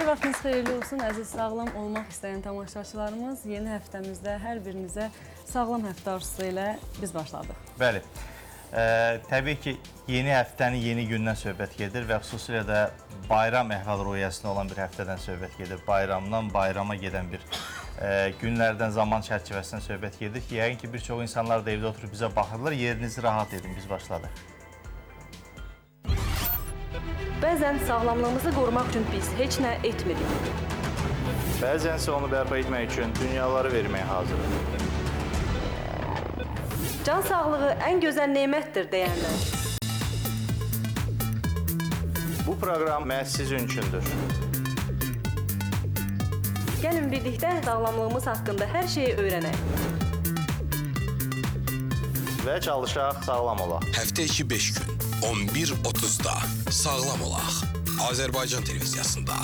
Hər vaxtınız xeyirli olsun, əziz sağlam olmaq istəyən tamaşaçılarımız. Yeni həftəmizdə hər birinizə sağlam həftə arzusu ilə biz başladıq. Bəli. Təbii ki, yeni həftənin yeni gündən söhbət gedir və xüsusilə də bayram əhval-ruhiyyəsində olan bir həftədən söhbət gedir. Bayramdan bayrama gedən bir günlərdən, zaman çərçivəsindən söhbət gedir ki, yəqin ki, bir çox insanlar da evdə oturub bizə baxırlar. Yerinizi rahat edin, biz başladıq. Bəzən sağlamlığımızı qorumaq üçün biz heç nə etmirik. Bəzənsə onu bərpa etmək üçün dünyaları verməyə hazırıq. Can sağlığı ən gözəl nemətdir deyənlər. Bu proqram məhz sizin üçündür. Gəlin birlikdə sağlamlığımız haqqında hər şeyi öyrənək. Və çalışaq, sağlam olaq. Həftə içi 5 gün, 11:30-da Sağlam olaq. Azərbaycan televiziyasında.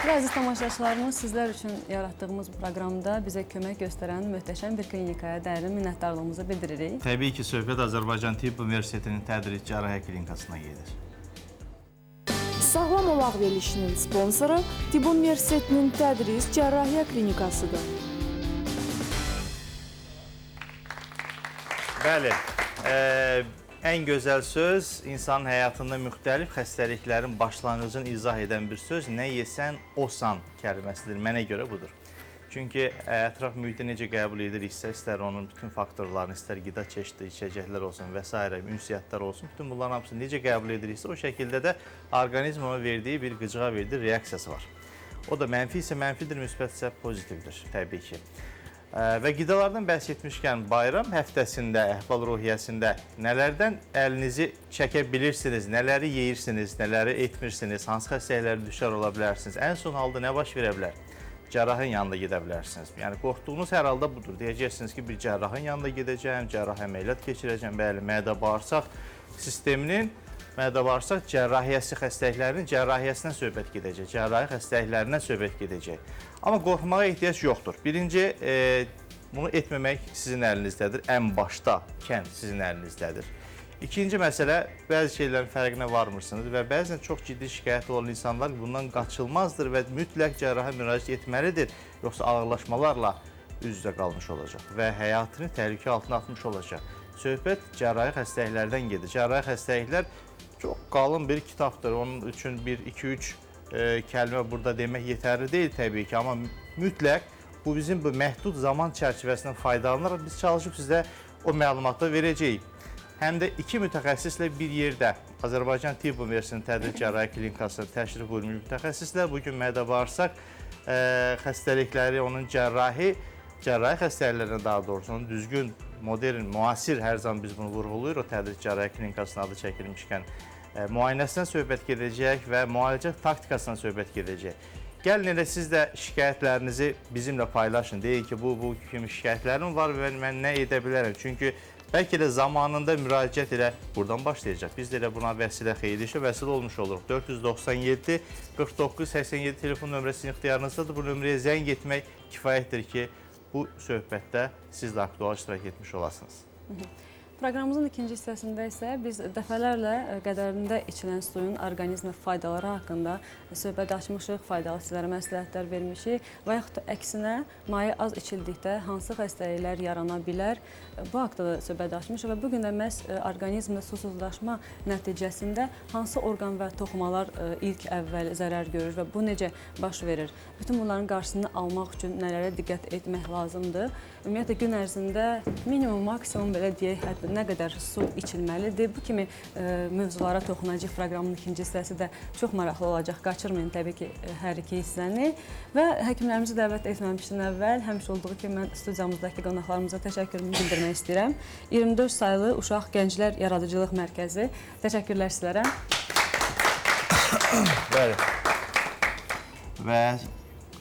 Və əziz tamaşaçılarımız, sizlər üçün yaratdığımız bu proqramda bizə kömək göstərən möhtəşəm bir klinikaya dərin minnətdarlığımızı bildiririk. Təbii ki, söhbət Azərbaycan Tibb Universitetinin Tədris Cərrahiyyə Klinikasına gedir. Sağlam olaq verilişinin sponsoru Tibb Universitetinin Tədris Cərrahiyyə Klinikasıdır. Bəli, ən gözəl söz insanın həyatında müxtəlif xəstəliklərin başlanğıcını izah edən bir söz, nə yesən osan kəlməsidir. Mənə görə budur. Çünki ətraf mühiti necə qəbul ediriksə, istər onun bütün faktorlarını, istər qida çeşidi, içəcəklər olsun və s. ünsiyyətlər olsun, bütün bunların hamısını necə qəbul ediriksə, o şəkildə də orqanizm ona verdiyi bir qıcığa verdiyi reaksiyası var. O da mənfi isə mənfidir, müsbət isə pozitivdir təbii ki. Və qidalardan bəhs etmişkən bayram həftəsində, əhval-ruhiyyəsində nələrdən əlinizi çəkə bilirsiniz, nələri yeyirsiniz, nələri etmirsiniz, hansı xəstəliklərə düçar ola bilərsiniz, ən son halda nə baş verə bilər? Cərrahın yanında gedə bilərsiniz. Yəni qorxduğunuz hər halda budur. Deyəcəksiniz ki, bir cərrahın yanında gedəcəyəm, cərrahi əməliyyat keçirəcəm, bəli, mədə-bağırsaq sisteminin, mədə-bağırsaq cərrahiyyəsi xəstəliklərinin cərrahiyyəsindən söhbət gedəcək, cərrahi xəstəliklərindən söhbət gedəcək. Amma qorxmağa ehtiyac yoxdur. Birinci, bunu etməmək sizin əlinizdədir. Ən başda kənd sizin əlinizdədir. İkinci məsələ, bəzi şeylərin fərqinə varmırsınız və bəzən çox ciddi şikayətli olan insanlar bundan qaçılmazdır və mütləq cərraha müraciət etməlidir. Yoxsa ağırlaşmalarla üz-üzə qalmış olacaq və həyatını təhlükə altına atmış olacaq. Söhbət cərrahi xəstəliklərdən gedir. Cərrahi xəstəliklər çox qalın bir kitabdır. Onun üçün 1, 2, 3 kəlmə burada demək yetərli deyil təbii ki, amma mütləq bu bizim bu məhdud zaman çərçivəsindən faydalanaraq biz çalışıb sizə o məlumatı verəcəyik. Həm də iki mütəxəssislə bir yerdə Azərbaycan Tibb Universitetinin Tədris Cərrahiyyə Klinikasına təşrif buyurmuş mütəxəssislər bugün mədə-bağırsaq xəstəlikləri, onun cərrahi xəstəliklərinə daha doğrusu, onun düzgün, modern, müasir, hər zaman biz bunu vurğuluyuruq, o Tədris Cərrahiyyə Klinikasının adı çəkilmişkən müayinəsindən söhbət gedəcək və müalicə taktikasından söhbət gedəcək. Gəlin elə siz də şikayətlərinizi bizimlə paylaşın. Deyin ki, bu kimi şikayətlərim var və mən nə edə bilərəm? Çünki bəlkə də zamanında müraciət elə buradan başlayacaq. Biz də elə buna vəsilə xeyirli işə vəsilə olmuş oluruq. 497 49 87 telefon nömrəsi sizin ixtiyarınızdadır. Bu nömrəyə zəng etmək kifayətdir ki, bu söhbətdə siz də aktual iştirak etmiş olasınız. Proqramımızın ikinci hissəsində isə biz dəfələrlə qədərində içilən suyun orqanizmə faydaları haqqında söhbət açmışıq, faydalı sizlərə məsləhətlər vermişik və yaxud da əksinə maye az içildikdə hansı xəstəliklər yarana bilər, bu haqda da söhbət açmışıq və bu gün də məhz orqanizmdə susuzlaşma nəticəsində hansı orqan və toxumalar ilk əvvəl zərər görür və bu necə baş verir? Bütün bunların qarşısını almaq üçün nələrə diqqət etmək lazımdır? Ümumiyyətlə, gün ərzində minimum, maksimum belə deyək, hətta nə qədər su içilməlidir? Bu kimi mövzulara toxunacaq proqramın ikinci hissəsi də çox maraqlı olacaq. Qaçırmayın təbii ki, hər iki hissəni. Və həkimlərimizi dəvət etməmişdən əvvəl, həmişə olduğu kimi mən studiyamızdakı qonaqlarımıza təşəkkürümü bildirmək istəyirəm. 24 saylı Uşaq Gənclər Yaradıcılıq Mərkəzi. Təşəkkürlər sizlərə. Bəli. Və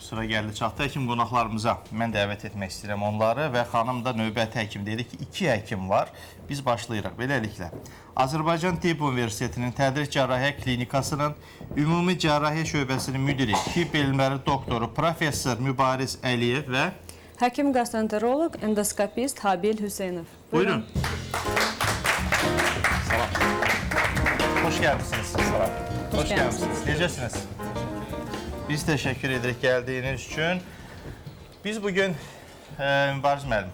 sıra gəldi çatdı həkim qonaqlarımıza. Mən dəvət etmək istəyirəm onları və xanım da növbəti həkim dedi ki, 2 həkim var. Biz başlayırıq beləliklə. Azərbaycan Tibb Universitetinin Tədris Cərrahiyyə Klinikasının Ümumi Cərrahiyyə Şöbəsinin müdiri, tibb elmləri doktoru professor Mübariz Əliyev və həkim gastroenteroloq, endoskopist Habil Hüseynov. Buyurun. Salam. Xoş Xoş gəlmisiniz. Salam. Xoş gəlmisiniz. Necəsiniz? Biz təşəkkür edirik gəldiyiniz üçün. Biz bugün Mübariz müəllim,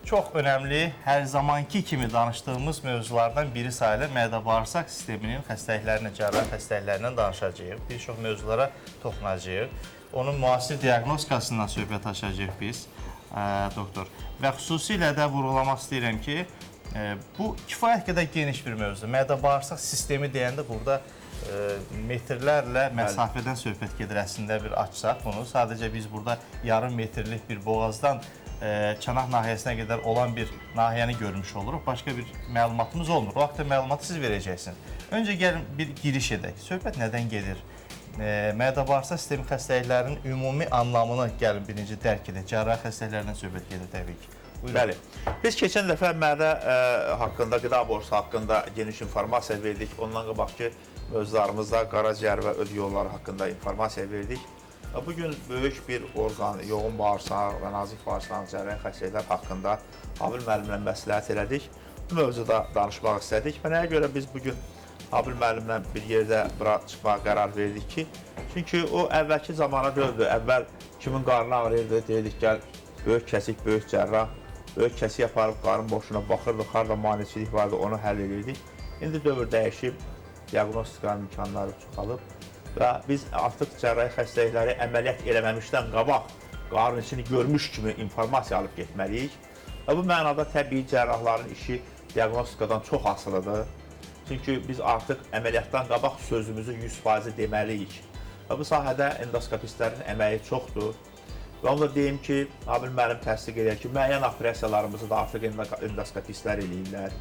çox önəmli, hər zamanki kimi danışdığımız mövzulardan biri sayılır mədə-bağırsaq sisteminin xəstəliklərinə, cərrahi xəstəliklərindən danışacağıq. Bir çox mövzulara toxunacağıq. Onun müasir diaqnostikasından söhbət açacağıq biz, doktor. Və xüsusilə də vurğulamaq istəyirəm ki, bu kifayət qədər geniş bir mövzudur. Mədə-bağırsaq sistemi deyəndə burada metrlərlə məsafədən söhbət gedir əslində bir açsaq bunu. Sadəcə biz burada yarım metrlik bir boğazdan çanaq nahiyəsinə qədər olan bir nahiyəni görmüş oluruq. Başqa bir məlumatımız olmur. O haqda məlumatı siz verəcəksiniz. Öncə gəlin bir giriş edək. Söhbət nədən gedir? Mədə-bağırsaq sistemi xəstəliklərinin ümumi anlamını gəlin birinci dərk edək. Cərrahi xəstəliklərdən söhbət gedir təbii ki. Buyurun. Bəli. Biz keçən dəfə mədə haqqında, qida borusu haqqında geniş informasiya verdik. Ondan qabaqki mövzularımızda qaraciyər və öd yolları haqqında informasiya verdik. Bugün böyük bir orqan, yoğun bağırsaq və nazik bağırsağın cərrahi xəstəliklər haqqında Habil müəllimlə məsləhət elədik. Bu mövzuda danışmaq istədik. Və nəyə görə biz bugün Habil müəllimlə bir yerdə bura çıxmağa qərar verdik ki, çünki o əvvəlki zamana döndü. Əvvəl kimin qarnı ağrıyırdı, deyirdik gəl böyük kəsik, böyük cərrah, böyük kəsik aparıb qarın boşluğuna baxırdıq, harda maneçilik vardı, onu həll edirdik. İndi dövr dəyişib, diaqnostikanın imkanları çoxalıb və biz artıq cərrahi xəstəlikləri əməliyyat eləməmişdən qabaq qarın içini görmüş kimi informasiya alıb getməliyik. Və bu mənada təbii cərrahların işi diaqnostikadan çox asılıdır. Çünki biz artıq əməliyyatdan qabaq sözümüzü 100% deməliyik. Və bu sahədə endoskopistlərin əməyi çoxdur. Və onu da deyim ki, Habil müəllim təsdiq edir ki, müəyyən operasiyalarımızı da artıq endoskopistlər eləyirlər.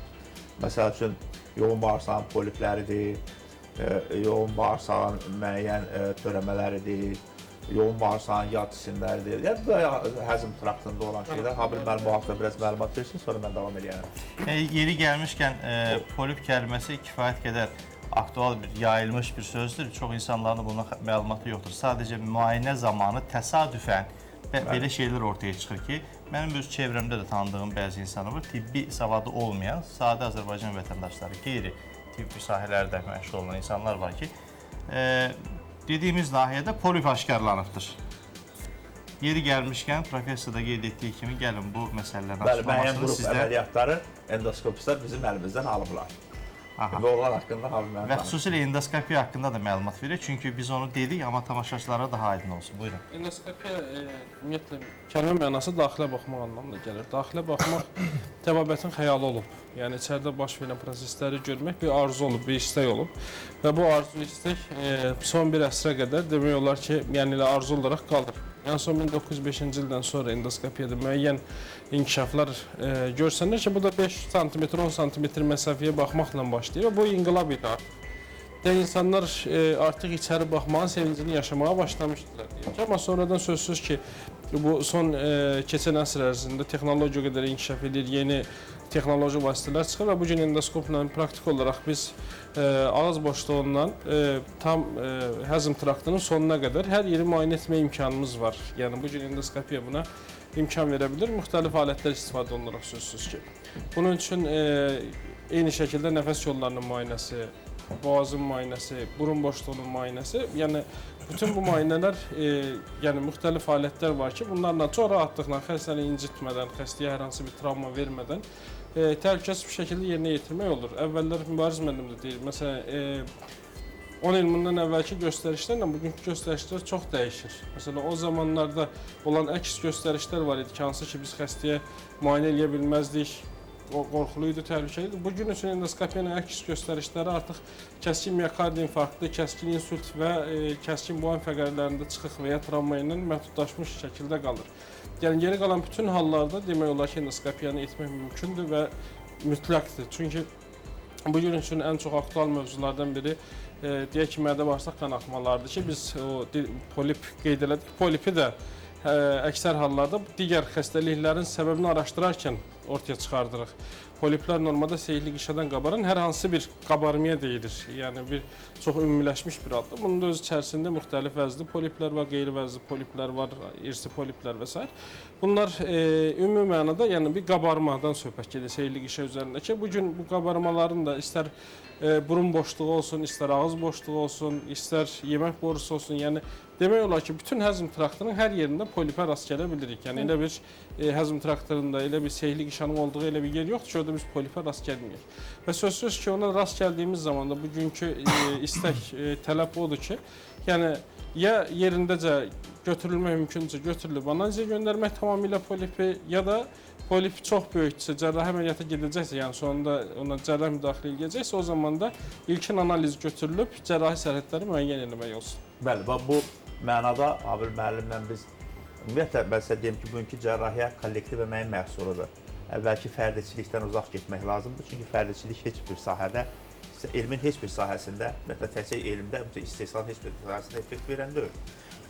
Məsəl üçün, yoğun bağırsağın polipləridir, yoğun bağırsağın müəyyən törəmələridir, yoğun bağırsağın yad cisimləridir. Yəni, həzm traktında olan şeylər. Habil müəllim bu haqda biraz məlumat versin, sonra mən davam eləyərəm. Yeri gəlmişkən, polip kəlməsi kifayət qədər aktual bir, yayılmış bir sözdür. Çox insanların bunun məlumatı yoxdur. Sadəcə müayinə zamanı təsadüfən belə şeylər ortaya çıxır ki, mənim öz çevrəmdə də tanıdığım bəzi insanlar var, tibbi savadı olmayan, sadə Azərbaycan vətəndaşları, qeyri-tibbi sahələrdə məşğul olan insanlar var ki, dediyimiz nahiyədə polip aşkarlanıbdır. Yeri gəlmişkən, professor da qeyd etdiyi kimi, gəlin bu məsələlərin açıqlamasını sizdə... Bəli, müəyyən qrup əməliyyatları endoskopistlər bizim əlimizdən alıblar. Aha. Və onlar haqqında Habil müəllim. Və xüsusilə endoskopiya haqqında da məlumat verir. Çünki biz onu dedik, amma tamaşaçılara daha aydın olsun. Buyurun. Endoskopiya ümumiyyətlə kəlmə mənası daxilə baxmaq anlamına gəlir. Daxilə baxmaq təbabətin xəyalı olub. Yəni içəridə baş verən prosesləri görmək bir arzu olub, bir istək olub. Və bu arzu istək son bir əsrə qədər demək olar ki, yəni elə arzu olaraq qalır. Yəni son 1905-ci ildən sonra endoskopiyada müəyyən inkişaflar görsənir ki, bu da 5 sm, 10 sm məsafəyə baxmaqla başlayır və bu inqilab idi artıq. Yəni insanlar artıq içəri baxmağın sevincini yaşamağa başlamışdılar deyək ki, amma sonradan sözsüz ki, bu son keçən əsr ərzində texnologiya o qədər inkişaf edir, yeni texnoloji vasitələr çıxır və bugün endoskopla praktik olaraq biz ağız boşluğundan tam həzm traktının sonuna qədər hər yeri müayinə etmə imkanımız var. Yəni bugün endoskopiya buna imkan verə bilir, müxtəlif alətlər istifadə olunaraq sözsüz ki. Bunun üçün eyni şəkildə nəfəs yollarının müayinəsi, boğazın müayinəsi, burun boşluğunun müayinəsi, yəni bütün bu müayinələr, yəni müxtəlif alətlər var ki, bunlarla çox rahatlıqla, xəstəni incitmədən, xəstəyə hər hansı bir travma vermədən təhlükəsiz bir şəkildə yerinə yetirmək olur. Əvvəllər Mübariz müəllim də deyir, məsələn, 10 il bundan əvvəlki göstərişlərlə bugünkü göstərişlər çox dəyişir. Məsələn, o zamanlarda olan əks göstərişlər var idi ki, hansı ki biz xəstəyə müayinə eləyə bilməzdik, qorxulu idi, təhlükəli idi. Bugün üçün endoskopiyanın əks göstərişləri artıq kəskin miokard infarktı, kəskin insult və kəskin boğaz fəqərlərində çıxıq və ya travma ilə məhdudlaşmış şəkildə qalır. Yəni, geri qalan bütün hallarda demək olar ki, endoskopiyanı etmək mümkündür və mütləqdir. Çünki bugün üçün ən çox aktual mövzulardan biri, deyək ki, mədə-bağırsaq qanaxmalarıdır ki, biz o polip qeyd elədik. Polipi də əksər hallarda digər xəstəliklərin səbəbini araşdırarkən ortaya çıxardırıq. Poliplər normada seyirli qişadan qabaran hər hansı bir qabarmaya deyilir. Yəni bir çox ümumiləşmiş bir addır. Bunun da öz içərisində müxtəlif vəzli poliplər var, qeyri-vəzli poliplər var, irsi poliplər və s. Bunlar ümumi mənada yəni bir qabarmadan söhbət gedir seyirli qişa üzərindəki. Bugün bu qabarmaların da istər burun boşluğu olsun, istər ağız boşluğu olsun, istər yemək borusu olsun. Yəni demək olar ki, bütün həzm traktının hər yerində polipə rast gələ bilirik. Yəni elə bir həzm traktında, elə bir sehli qişanın olduğu elə bir yer yoxdur ki, orada biz polipə rast gəlməyək. Və sözsüz ki, ona rast gəldiyimiz zaman da bugünkü istək, tələb odur ki, yəni ya yerindəcə götürülmək mümkündürsə götürülüb analizə göndərmək tamamilə polipi, ya da polip çox böyükdürsə, cərrahi əməliyyata gedəcəksə, yəni sonunda ona cərrahi müdaxilə edəcəksə, o zaman da ilkin analiz götürülüb cərrahi sərhədləri müəyyən eləmək olsun. Bəli, və bu mənada Habil müəllimlə biz ümumiyyətlə mən sizə deyim ki, bugünkü cərrahiyyə kollektiv əməyin məhsuludur. Əvvəlki fərdiçilikdən uzaq getmək lazımdır, çünki fərdiçilik heç bir sahədə, elmin heç bir sahəsində, ümumiyyətlə təkcə elmdə, istehsalın heç bir sahəsində effekt verən deyil.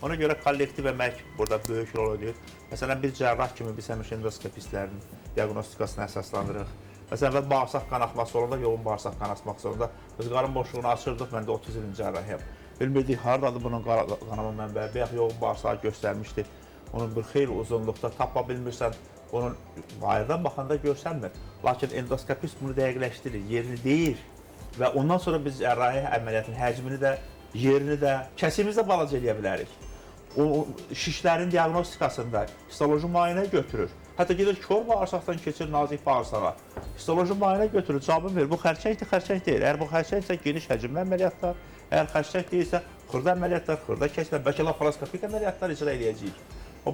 Ona görə kollektiv əmək burada böyük rol oynayır. Məsələn, bir cərrah kimi biz həmişə endoskopistlərin diaqnostikasına əsaslandırırıq. Məsələn, bağırsaq qanaxması olanda, yoğun bağırsaq qanaxması olanda biz qarın boşluğunu açırdıq, mən də 30 ilin cərrahiyəm. Bilmirdik hardadır bunun qanama mənbəyi, bayaq yoğun bağırsağı göstərmişdi. Onun bir xeyli uzunluqda tapa bilmirsən, onun bayırdan baxanda görsənmir. Lakin endoskopist bunu dəqiqləşdirir, yerini deyir və ondan sonra biz cərrahi əməliyyatının həcmini də, yerini də, kəsimizi də balaca eləyə bilərik. O şişlərin diaqnostikasında histoloji müayinə götürür. Hətta gedir kor bağırsaqdan keçir nazik bağırsağa. Histoloji müayinə götürür, cavabını verir. Bu xərçəngdir, xərçəng deyil. Əgər bu xərçəngsə geniş həcmli əməliyyatlar, əgər xərçəng deyilsə xırda əməliyyatlar, xırda kəsmə, bəlkə laparoskopik əməliyyatlar icra eləyəcəyik.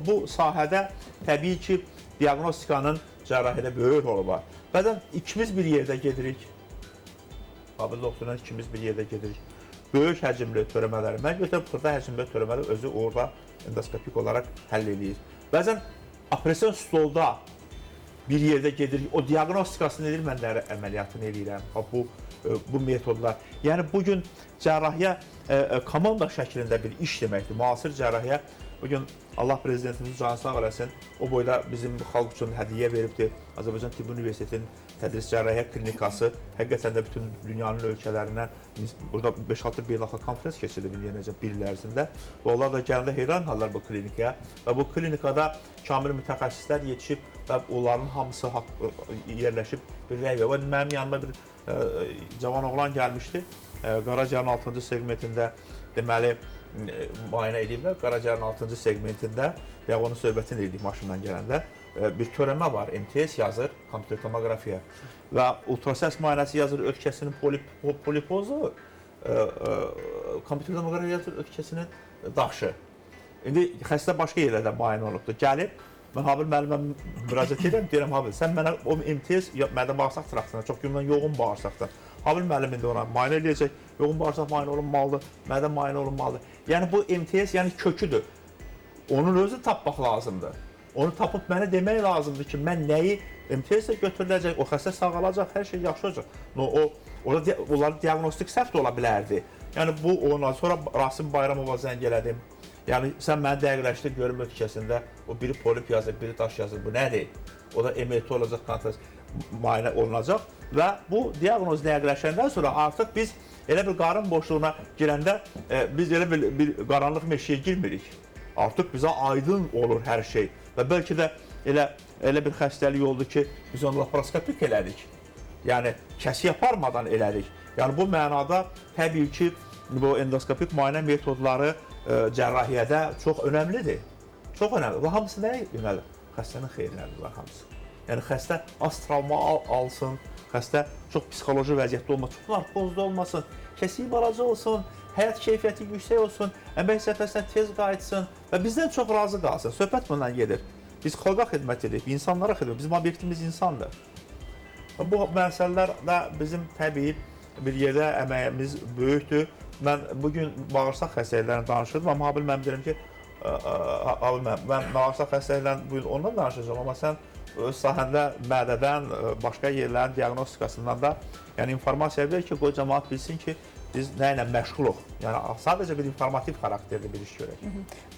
Bu sahədə təbii ki, diaqnostikanın cərrahidə böyük rolu var. Bəzən ikimiz bir yerdə gedirik. Habil doktorla ikimiz bir yerdə gedirik. Böyük həcmli törəmələri, mən götürüb xırda həcmli törəmələri özü orada endoskopik olaraq həll eləyir. Bəzən operasiyon stolda bir yerdə gedirik, o diaqnostikasını edir, mən də əməliyyatını eləyirəm. Bu metodlar. Yəni bugün cərrahiyyə komanda şəklində bir iş deməkdir. Müasir cərrahiyyə bugün Allah prezidentimizin canı sağ eləsin, o boyda bizim xalq üçün hədiyyə veribdir. Azərbaycan Tibbi Universitetinin tədris cərrahiyyə klinikası həqiqətən də bütün dünyanın ölkələrindən burada 5-6 beynəlxalq konferans keçirilib indiyə necə bir il ərzində. Və onlar da gələndə heyran hallar bu klinikaya və bu klinikada kamil mütəxəssislər yetişib və onların hamısı yerləşib bir rəy verir. Mənim yanıma bir cavan oğlan gəlmişdi. Qaraciyərin 6-cı segmentində deməli müayinə ediblər. Qaraciyərin 6-cı segmentində və onun söhbətini edirik maşından gələndə bir törəmə var, MTS yazır, kompüter tomoqrafiya və ultrasəs müayinəsi yazır ötkəsinin polipozu, kompüter tomoqrafiya yazır ötkəsinin daşı. İndi xəstə başqa yerlərdə müayinə olubdur. Gəlib, mən Habil müəllimə müraciət edirəm, deyirəm Habil, sən mənə o MTS mədə bağırsaq traktına, çox gündən yoğun bağırsaqdan. Habil müəllim indi ona müayinə eləyəcək, yoğun bağırsaq müayinə olunmalıdır, mədə müayinə olunmalıdır. Yəni bu MTS yəni köküdür. Onun özü tapmaq lazımdır. Onu tapıb mənə demək lazımdır ki, mən nəyi MTS-ə götürüləcək, o xəstə sağalacaq, hər şey yaxşı olacaq. Orada onların diaqnostik səhv də ola bilərdi. Yəni bu ondan sonra Rasim Bayramova zəng elədim. Yəni sən məni dəqiqləşdir, görüm ötkəsində o biri polip yazır, biri daş yazır, bu nədir? O da MRT olacaq, kontrast müayinə olunacaq və bu diaqnoz dəqiqləşəndən sonra artıq biz elə bir qarın boşluğuna girəndə biz elə bir qaranlıq meşəyə girmirik. Artıq bizə aydın olur hər şey və bəlkə də elə bir xəstəlik oldu ki, biz onu laparoskopik elədik. Yəni kəsi aparmadan elədik. Yəni bu mənada təbii ki, bu endoskopik müayinə metodları cərrahiyyədə çox önəmlidir. Çox önəmli. Bu hamısı nəyə yönəlir? Xəstənin xeyrinədir bunlar hamısı. Yəni xəstə az travma alsın, xəstə çox psixoloji vəziyyətdə olmasın, çox narkozda olmasın, kəsiyi balaca olsun, həyat keyfiyyəti yüksək olsun, əmək səhifəsinə tez qayıtsın və bizdən çox razı qalsın. Söhbət bundan gedir. Biz xalqa xidmət edirik, insanlara xidmət. Bizim obyektimiz insandır. Bu məsələlərdə bizim təbii bir yerdə əməyimiz böyükdür. Mən bugün bağırsaq xəstəliklərindən danışırdım, amma Habil müəllim deyirəm ki, Habil müəllim, mən bağırsaq xəstəliklərindən bugün ondan danışacağam, amma sən öz sahəndə mədədən, başqa yerlərin diaqnostikasından da yəni informasiya ver ki, qoy cəmaət bilsin ki, biz nə ilə məşğuluq. Yəni sadəcə bir informativ xarakterli bir iş görək.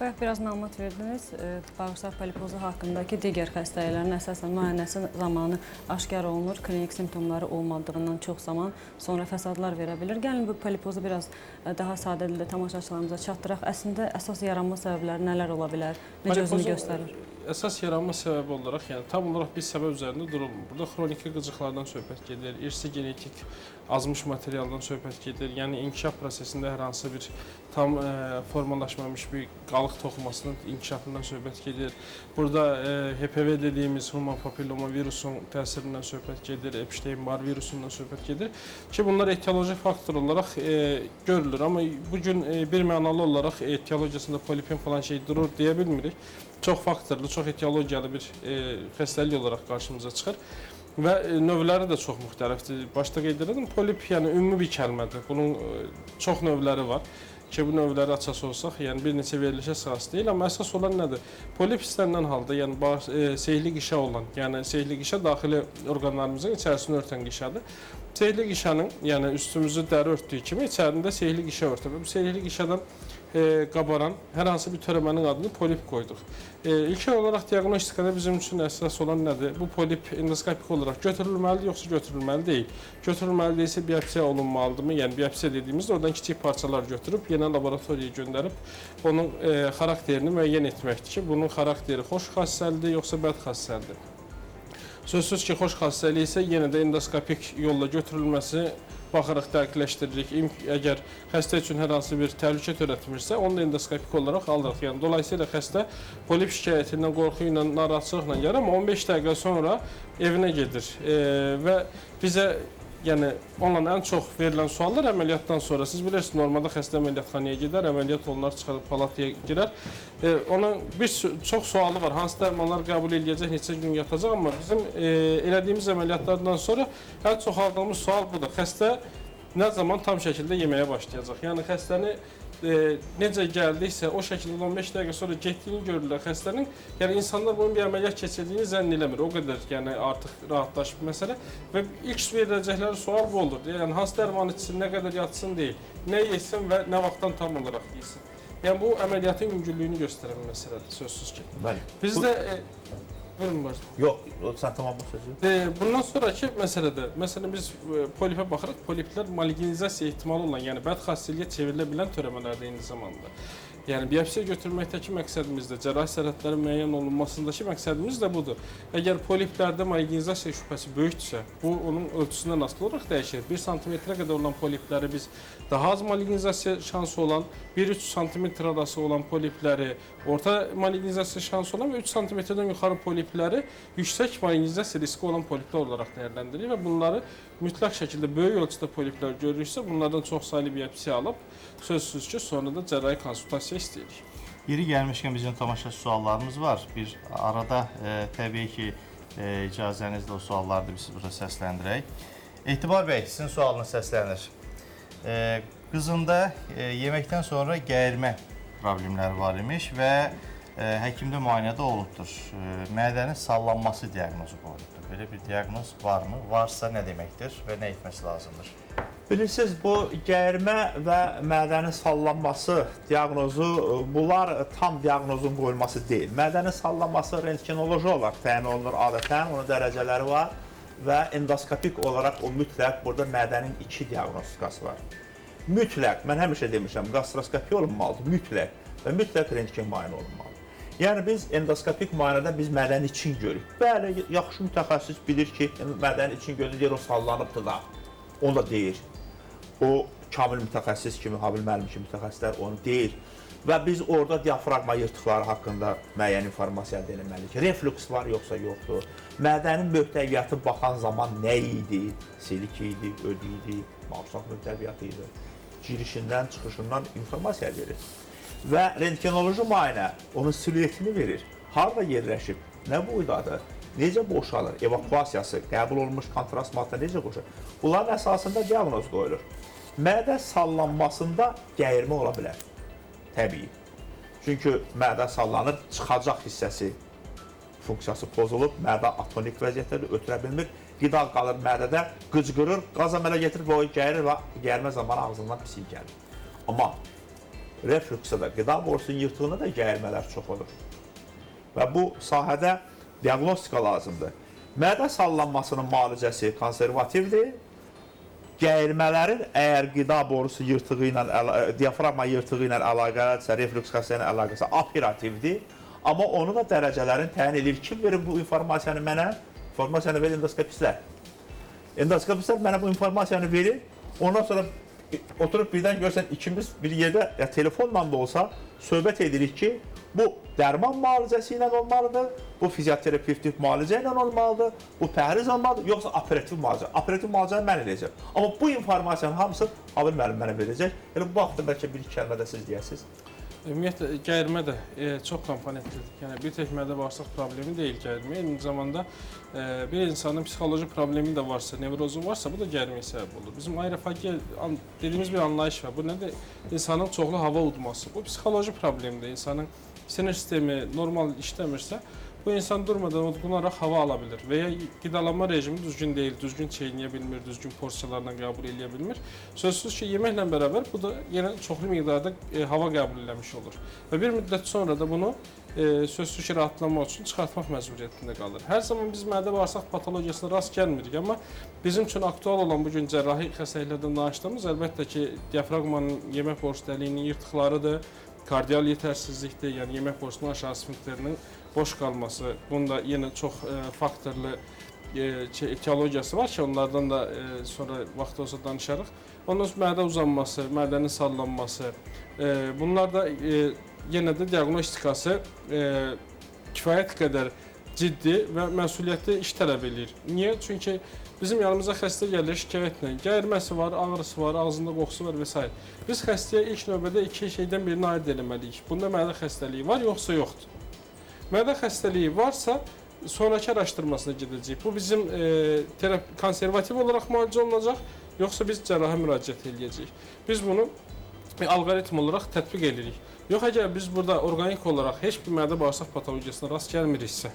Bayaq biraz məlumat verdiniz. Bağırsaq polipozu haqqındakı digər xəstəliklərin əsasən müayinəsi zamanı aşkar olunur. Klinik simptomları olmadığından çox zaman sonra fəsadlar verə bilir. Gəlin bu polipozu biraz daha sadə dildə tamaşaçılarımıza çatdıraq. Əslində əsas yaranma səbəbləri nələr ola bilər? Necə özünü göstərir? əsas yaranma səbəbi olaraq, yəni tam olaraq bir səbəb üzərində durulmur. Burada xroniki qıcıqlardan söhbət gedir, irsi genetik azmış materialdan söhbət gedir. Yəni inkişaf prosesində hər hansı bir tam formalaşmamış bir qalıq toxumasının inkişafından söhbət gedir. Burada HPV dediyimiz human papilloma virusun təsirindən söhbət gedir, Epstein-Barr virusundan söhbət gedir ki, bunlar etioloji faktor olaraq görülür. Amma bu gün bir mənalı olaraq etiologiyasında polipin falan şey durur deyə bilmirik. Çox faktorlu, çox etiologiyalı bir xəstəlik olaraq qarşımıza çıxır. Və növləri də çox müxtəlifdir. Başda qeyd edirdim, polip yəni ümumi bir kəlmədir. Bunun çox növləri var ki, bu növləri açası olsaq, yəni bir neçə verilişə sığası deyil, amma əsas olan nədir? Polip istənilən halda, yəni sehli qişa olan, yəni sehli qişa daxili orqanlarımızın içərisini örtən qişadır. Sehli qişanın, yəni üstümüzü dəri örtdüyü kimi içərində sehli qişa örtür. Bu sehli qişadan qabaran hər hansı bir törəmənin adını polip qoyduq. İlkin olaraq diaqnostikada bizim üçün əsas olan nədir? Bu polip endoskopik olaraq götürülməlidir, yoxsa götürülməli deyil? Götürülməli deyilsə biopsiya olunmalıdırmı? Yəni biopsiya dediyimizdə oradan kiçik parçalar götürüb yenə laboratoriyaya göndərib onun xarakterini müəyyən etməkdir ki, bunun xarakteri xoş xassəlidir, yoxsa bəd xassəlidir. Sözsüz ki, xoş xassəli isə yenə də endoskopik yolla götürülməsi baxaraq dəqiqləşdiririk. Əgər xəstə üçün hər hansı bir təhlükə törətmirsə, onu da endoskopik olaraq alırıq. Yəni, dolayısıyla xəstə polip şikayətindən, qorxu ilə, narahatçılıqla gəlir, amma 15 dəqiqə sonra evinə gedir və bizə, yəni onunla ən çox verilən suallar əməliyyatdan sonra. Siz bilirsiniz, normalda xəstə əməliyyatxanaya gedər, əməliyyat olunar, çıxarıb palataya girər. Onun bir çox sualı var, hansı dərmanlar qəbul edəcək, neçə gün yatacaq, amma bizim elədiyimiz əməliyyatlardan sonra ən çox aldığımız sual budur. Xəstə nə zaman tam şəkildə yeməyə başlayacaq? Yəni xəstəni necə gəldiksə, o şəkildə 15 dəqiqə sonra getdiyini görürlər xəstənin. Yəni insanlar bunun bir əməliyyat keçirdiyini zənn eləmir. O qədər yəni artıq rahatlaşıb məsələ və ilk veriləcəkləri sual bu olur. Yəni hansı dərmanı içsin, nə qədər yatsın deyil, nə yesin və nə vaxtdan tam olaraq yesin. Yəni bu əməliyyatın yüngüllüyünü göstərən məsələdir, sözsüz ki. Bəli. Bizdə buyurun, başla. Yox, sən tamam bu sözü. Bundan sonraki məsələdə, məsələn biz polipə baxırıq, poliplər malignizasiya ehtimalı olan, yəni bəd xassəliyə çevrilə bilən törəmələrdə eyni zamanda. Yəni biopsiya götürməkdəki məqsədimiz də, cərrahi sərhədlərin müəyyən olunmasındakı məqsədimiz də budur. Əgər poliplərdə malignizasiya şübhəsi böyükdürsə, bu onun ölçüsündən asılı olaraq dəyişir. 1 sm-ə qədər olan polipləri biz daha az malignizasiya şansı olan, 1-3 sm arası olan polipləri orta malignizasiya şansı olan və 3 sm-dən yuxarı polipləri yüksək malignizasiya riski olan poliplər olaraq dəyərləndiririk və bunları mütləq şəkildə böyük ölçüdə poliplər görürüksə, bunlardan çox saylı biopsiya alıb, sözsüz ki, sonra da cərrahi konsultasiya istəyirik. Yeri gəlmişkən bizim tamaşaçı suallarımız var. Bir arada təbii ki, icazənizlə o sualları da biz burada səsləndirək. Etibar bəy, sizin sualınız səslənir. Qızında yeməkdən sonra gəyirmə problemləri var imiş və həkimdə müayinədə olubdur. Mədənin sallanması diaqnozu qoyulubdur. Belə bir diaqnoz varmı? Varsa nə deməkdir və nə etməsi lazımdır? Bilirsiniz, bu gəyirmə və mədənin sallanması diaqnozu, bunlar tam diaqnozun qoyulması deyil. Mədənin sallanması rentgenoloji olaraq təyin olunur adətən, onun dərəcələri var və endoskopik olaraq o mütləq burada mədənin 2 diaqnostikası var. Mütləq, mən həmişə demişəm, gastroskopiya olunmalıdır, mütləq və mütləq rentgen müayinə olunmalıdır. Yəni biz endoskopik müayinədə biz mədənin için görürük. Bəli, yaxşı mütəxəssis bilir ki, mədənin için görür, deyir, o sallanıbdır da, onu da deyir. O kamil mütəxəssis kimi, Habil müəllim kimi mütəxəssislər onu deyir. Və biz orada diafraqma yırtıqları haqqında müəyyən informasiya əldə etməliyik. Reflüks var yoxsa yoxdur? Mədənin möhtəviyyatı baxan zaman nə idi? Silik idi, öd idi, bağırsaq möhtəviyyatı idi. Girişindən, çıxışından informasiya verir. Və rentgenoloji müayinə onun siluetini verir. Harada yerləşib, nə boydadır, necə boşalır, evakuasiyası, qəbul olunmuş kontrast maddə necə boşalır? Bunların əsasında diaqnoz qoyulur. Mədə sallanmasında gəyirmə ola bilər, təbii. Çünki mədə sallanır, çıxacaq hissəsi funksiyası pozulub, mədə atonik vəziyyətdədir, ötürə bilmir. Qida qalır mədədə, qıcqırır, qaz əmələ getirir və o gəyirir və gəyirmə zamanı ağzından pisik gəlir. Amma reflüksə də, qida borusunun yırtığında da gəyirmələr çox olur. Və bu sahədə diaqnostika lazımdır. Mədə sallanmasının müalicəsi konservativdir. Gəyirmələrin əgər qida borusu yırtığı ilə, diafraqma yırtığı ilə əlaqəlidirsə, reflüks xəstəliyinə əlaqəsi operativdir. Amma onu da dərəcələrini təyin edir. Kim verir bu informasiyanı mənə? İnformasiyanı verir endoskopistlər. Endoskopistlər mənə bu informasiyanı verir. Ondan sonra oturub birdən görsən ikimiz bir yerdə ya telefonla da olsa söhbət edirik ki, bu dərman müalicəsi ilə olmalıdır, bu fizioterapevtik müalicə ilə olmalıdır, bu pəhriz olmalıdır, yoxsa operativ müalicə. Operativ müalicəni mən eləyəcəm. Amma bu informasiyanın hamısı Habil müəllim mənə verəcək. Elə bu vaxtda bəlkə bir iki kəlmə də siz deyəsiniz. Ümumiyyətlə, gəyirmə də çox komponentlidir. Yəni, bir tək mədə bağırsaq problemi deyil gəyirmə. Eyni zamanda bir insanın psixoloji problemi də varsa, nevrozu varsa, bu da gəyirməyə səbəb olur. Bizim aerofagiya dediyimiz bir anlayış var. Bu nədir? İnsanın çoxlu hava udması. Bu psixoloji problemdir. İnsanın sinir sistemi normal işləmirsə, bu insan durmadan udqunaraq hava ala bilir və ya qidalanma rejimi düzgün deyil, düzgün çeynəyə bilmir, düzgün porsiyalarla qəbul eləyə bilmir. Sözsüz ki, yeməklə bərabər bu da yenə çoxlu miqdarda hava qəbul eləmiş olur. Və bir müddət sonra da bunu sözsüz ki, rahatlamaq üçün çıxartmaq məcburiyyətində qalır. Hər zaman biz mədə bağırsaq patologiyasına rast gəlmirik, amma bizim üçün aktual olan bugün cərrahi xəstəliklərdən danışdığımız əlbəttə ki, diafraqmanın yemək borusu dəliyinin yırtıqlarıdır, kardial yetərsizlikdir, yəni yemək borusunun aşağı sfinkterinin boş qalması. Bunda yenə çox faktorlu etiologiyası var ki, onlardan da sonra vaxt olsa danışarıq. Ondan sonra mədə uzanması, mədənin sallanması, bunlar da yenə də diaqnostikası kifayət qədər ciddi və məsuliyyətli iş tələb eləyir. Niyə? Çünki bizim yanımıza xəstə gəlir şikayətlə. Gəyirməsi var, ağrısı var, ağzında qoxusu var və s. Biz xəstəyə ilk növbədə iki şeydən birini ayırd eləməliyik. Bunda mədə xəstəliyi var, yoxsa yoxdur. Mədə xəstəliyi varsa, sonraki araşdırmasına gedəcəyik. Bu bizim konservativ olaraq müalicə olunacaq, yoxsa biz cərrahi müraciət eləyəcəyik. Biz bunu alqoritm olaraq tətbiq edirik. Yox, əgər biz burada orqanik olaraq heç bir mədə bağırsaq patologiyasına rast gəlmiriksə,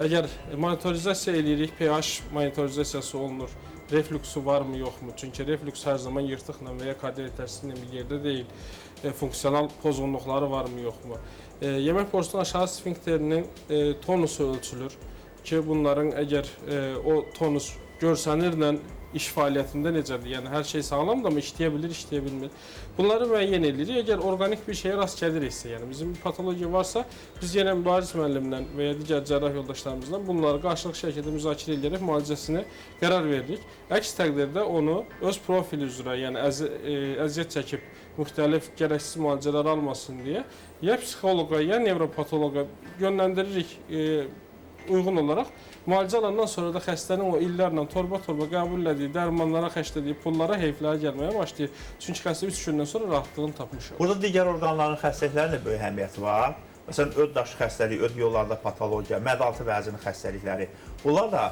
əgər monitorizasiya eləyirik, pH monitorizasiyası olunur, reflüksu varmı, yoxmu? Çünki reflüks hər zaman yırtıqla və ya kardial yetərsizliklə bir yerdə deyil, funksional pozğunluqları varmı, yoxmu? Yemək borusunun aşağı sfinkterinin tonusu ölçülür ki, bunların əgər o tonus görsənirlə iş fəaliyyətində necədir? Yəni, hər şey sağlamdır, amma işləyə bilir, işləyə bilmir. Bunları müəyyən edirik. Əgər orqanik bir şeyə rast gəliriksə, yəni bizim bir patologiya varsa, biz yenə Mübariz müəllimlə və ya digər cərrah yoldaşlarımızla bunları qarşılıqlı şəkildə müzakirə edərək müalicəsini qərar veririk. Əks təqdirdə onu öz profili üzrə, yəni əziyyət çəkib müxtəlif gərəksiz müalicələr almasın deyə ya psixoloqa, ya nevropatoloqa yönləndiririk uyğun olaraq. Müalicə alandan sonra da xəstənin o illərlə torba-torba qəbul elədiyi, dərmanlara xərclədiyi pullara heyfləri gəlməyə başlayır. Çünki xəstə 3 gündən sonra rahatlığını tapmış olur. Burada digər orqanların xəstəliklərinin də böyük əhəmiyyəti var. Məsələn, öd daşı xəstəliyi, öd yollarda patologiya, mədə-altı vəzinin xəstəlikləri. Bunlar da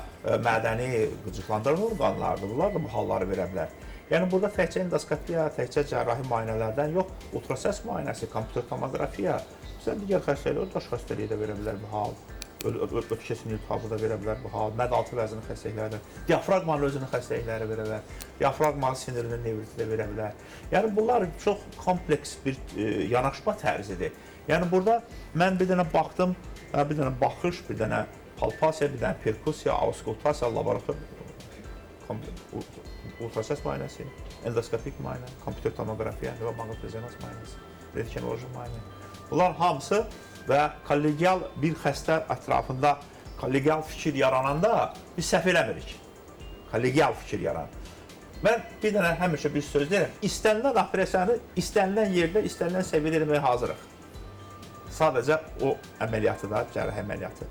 mədəni qıcıqlandıran orqanlardır. Bunlar da bu halları verə bilər. Yəni, burada təkcə endoskopiya, təkcə cərrahi müayinələrdən yox, ultrasəs müayinəsi, kompüter tomoqrafiya, məsələn, digər xəstəliklər, öd daşı xəstəliyi də verə bilər bu hal. Öd kesim iltihabı da verə bilər bu hal, mədə-altı vəzinin xəstəlikləri, diafraqmanın özünün xəstəlikləri verə bilər, diafraqmanın sinirinin nevriti də verə bilər. Yəni, bunlar çox kompleks bir yanaşma tərzidir. Yəni, burada mən bir dənə baxdım, bir dənə baxış, bir dənə palpasiya, bir dənə perkusiya, auskultasiya, laborator, ultrasəs müayinəsi, endoskopik müayinə, kompüter tomoqrafiya, nömaqnit rezonans müayinəsi, rentgenoloji müayinə. Bunlar hamısı və kollegial bir xəstə ətrafında kollegial fikir yarananda biz səhv eləmirik. Kollegial fikir yaranır. Mən bir dənə həmişə bir söz deyirəm, istənilən operasiyanı istənilən yerdə, istənilən səviyyədə eləməyə hazırıq. Sadəcə o əməliyyatı da, cərrahi əməliyyatı.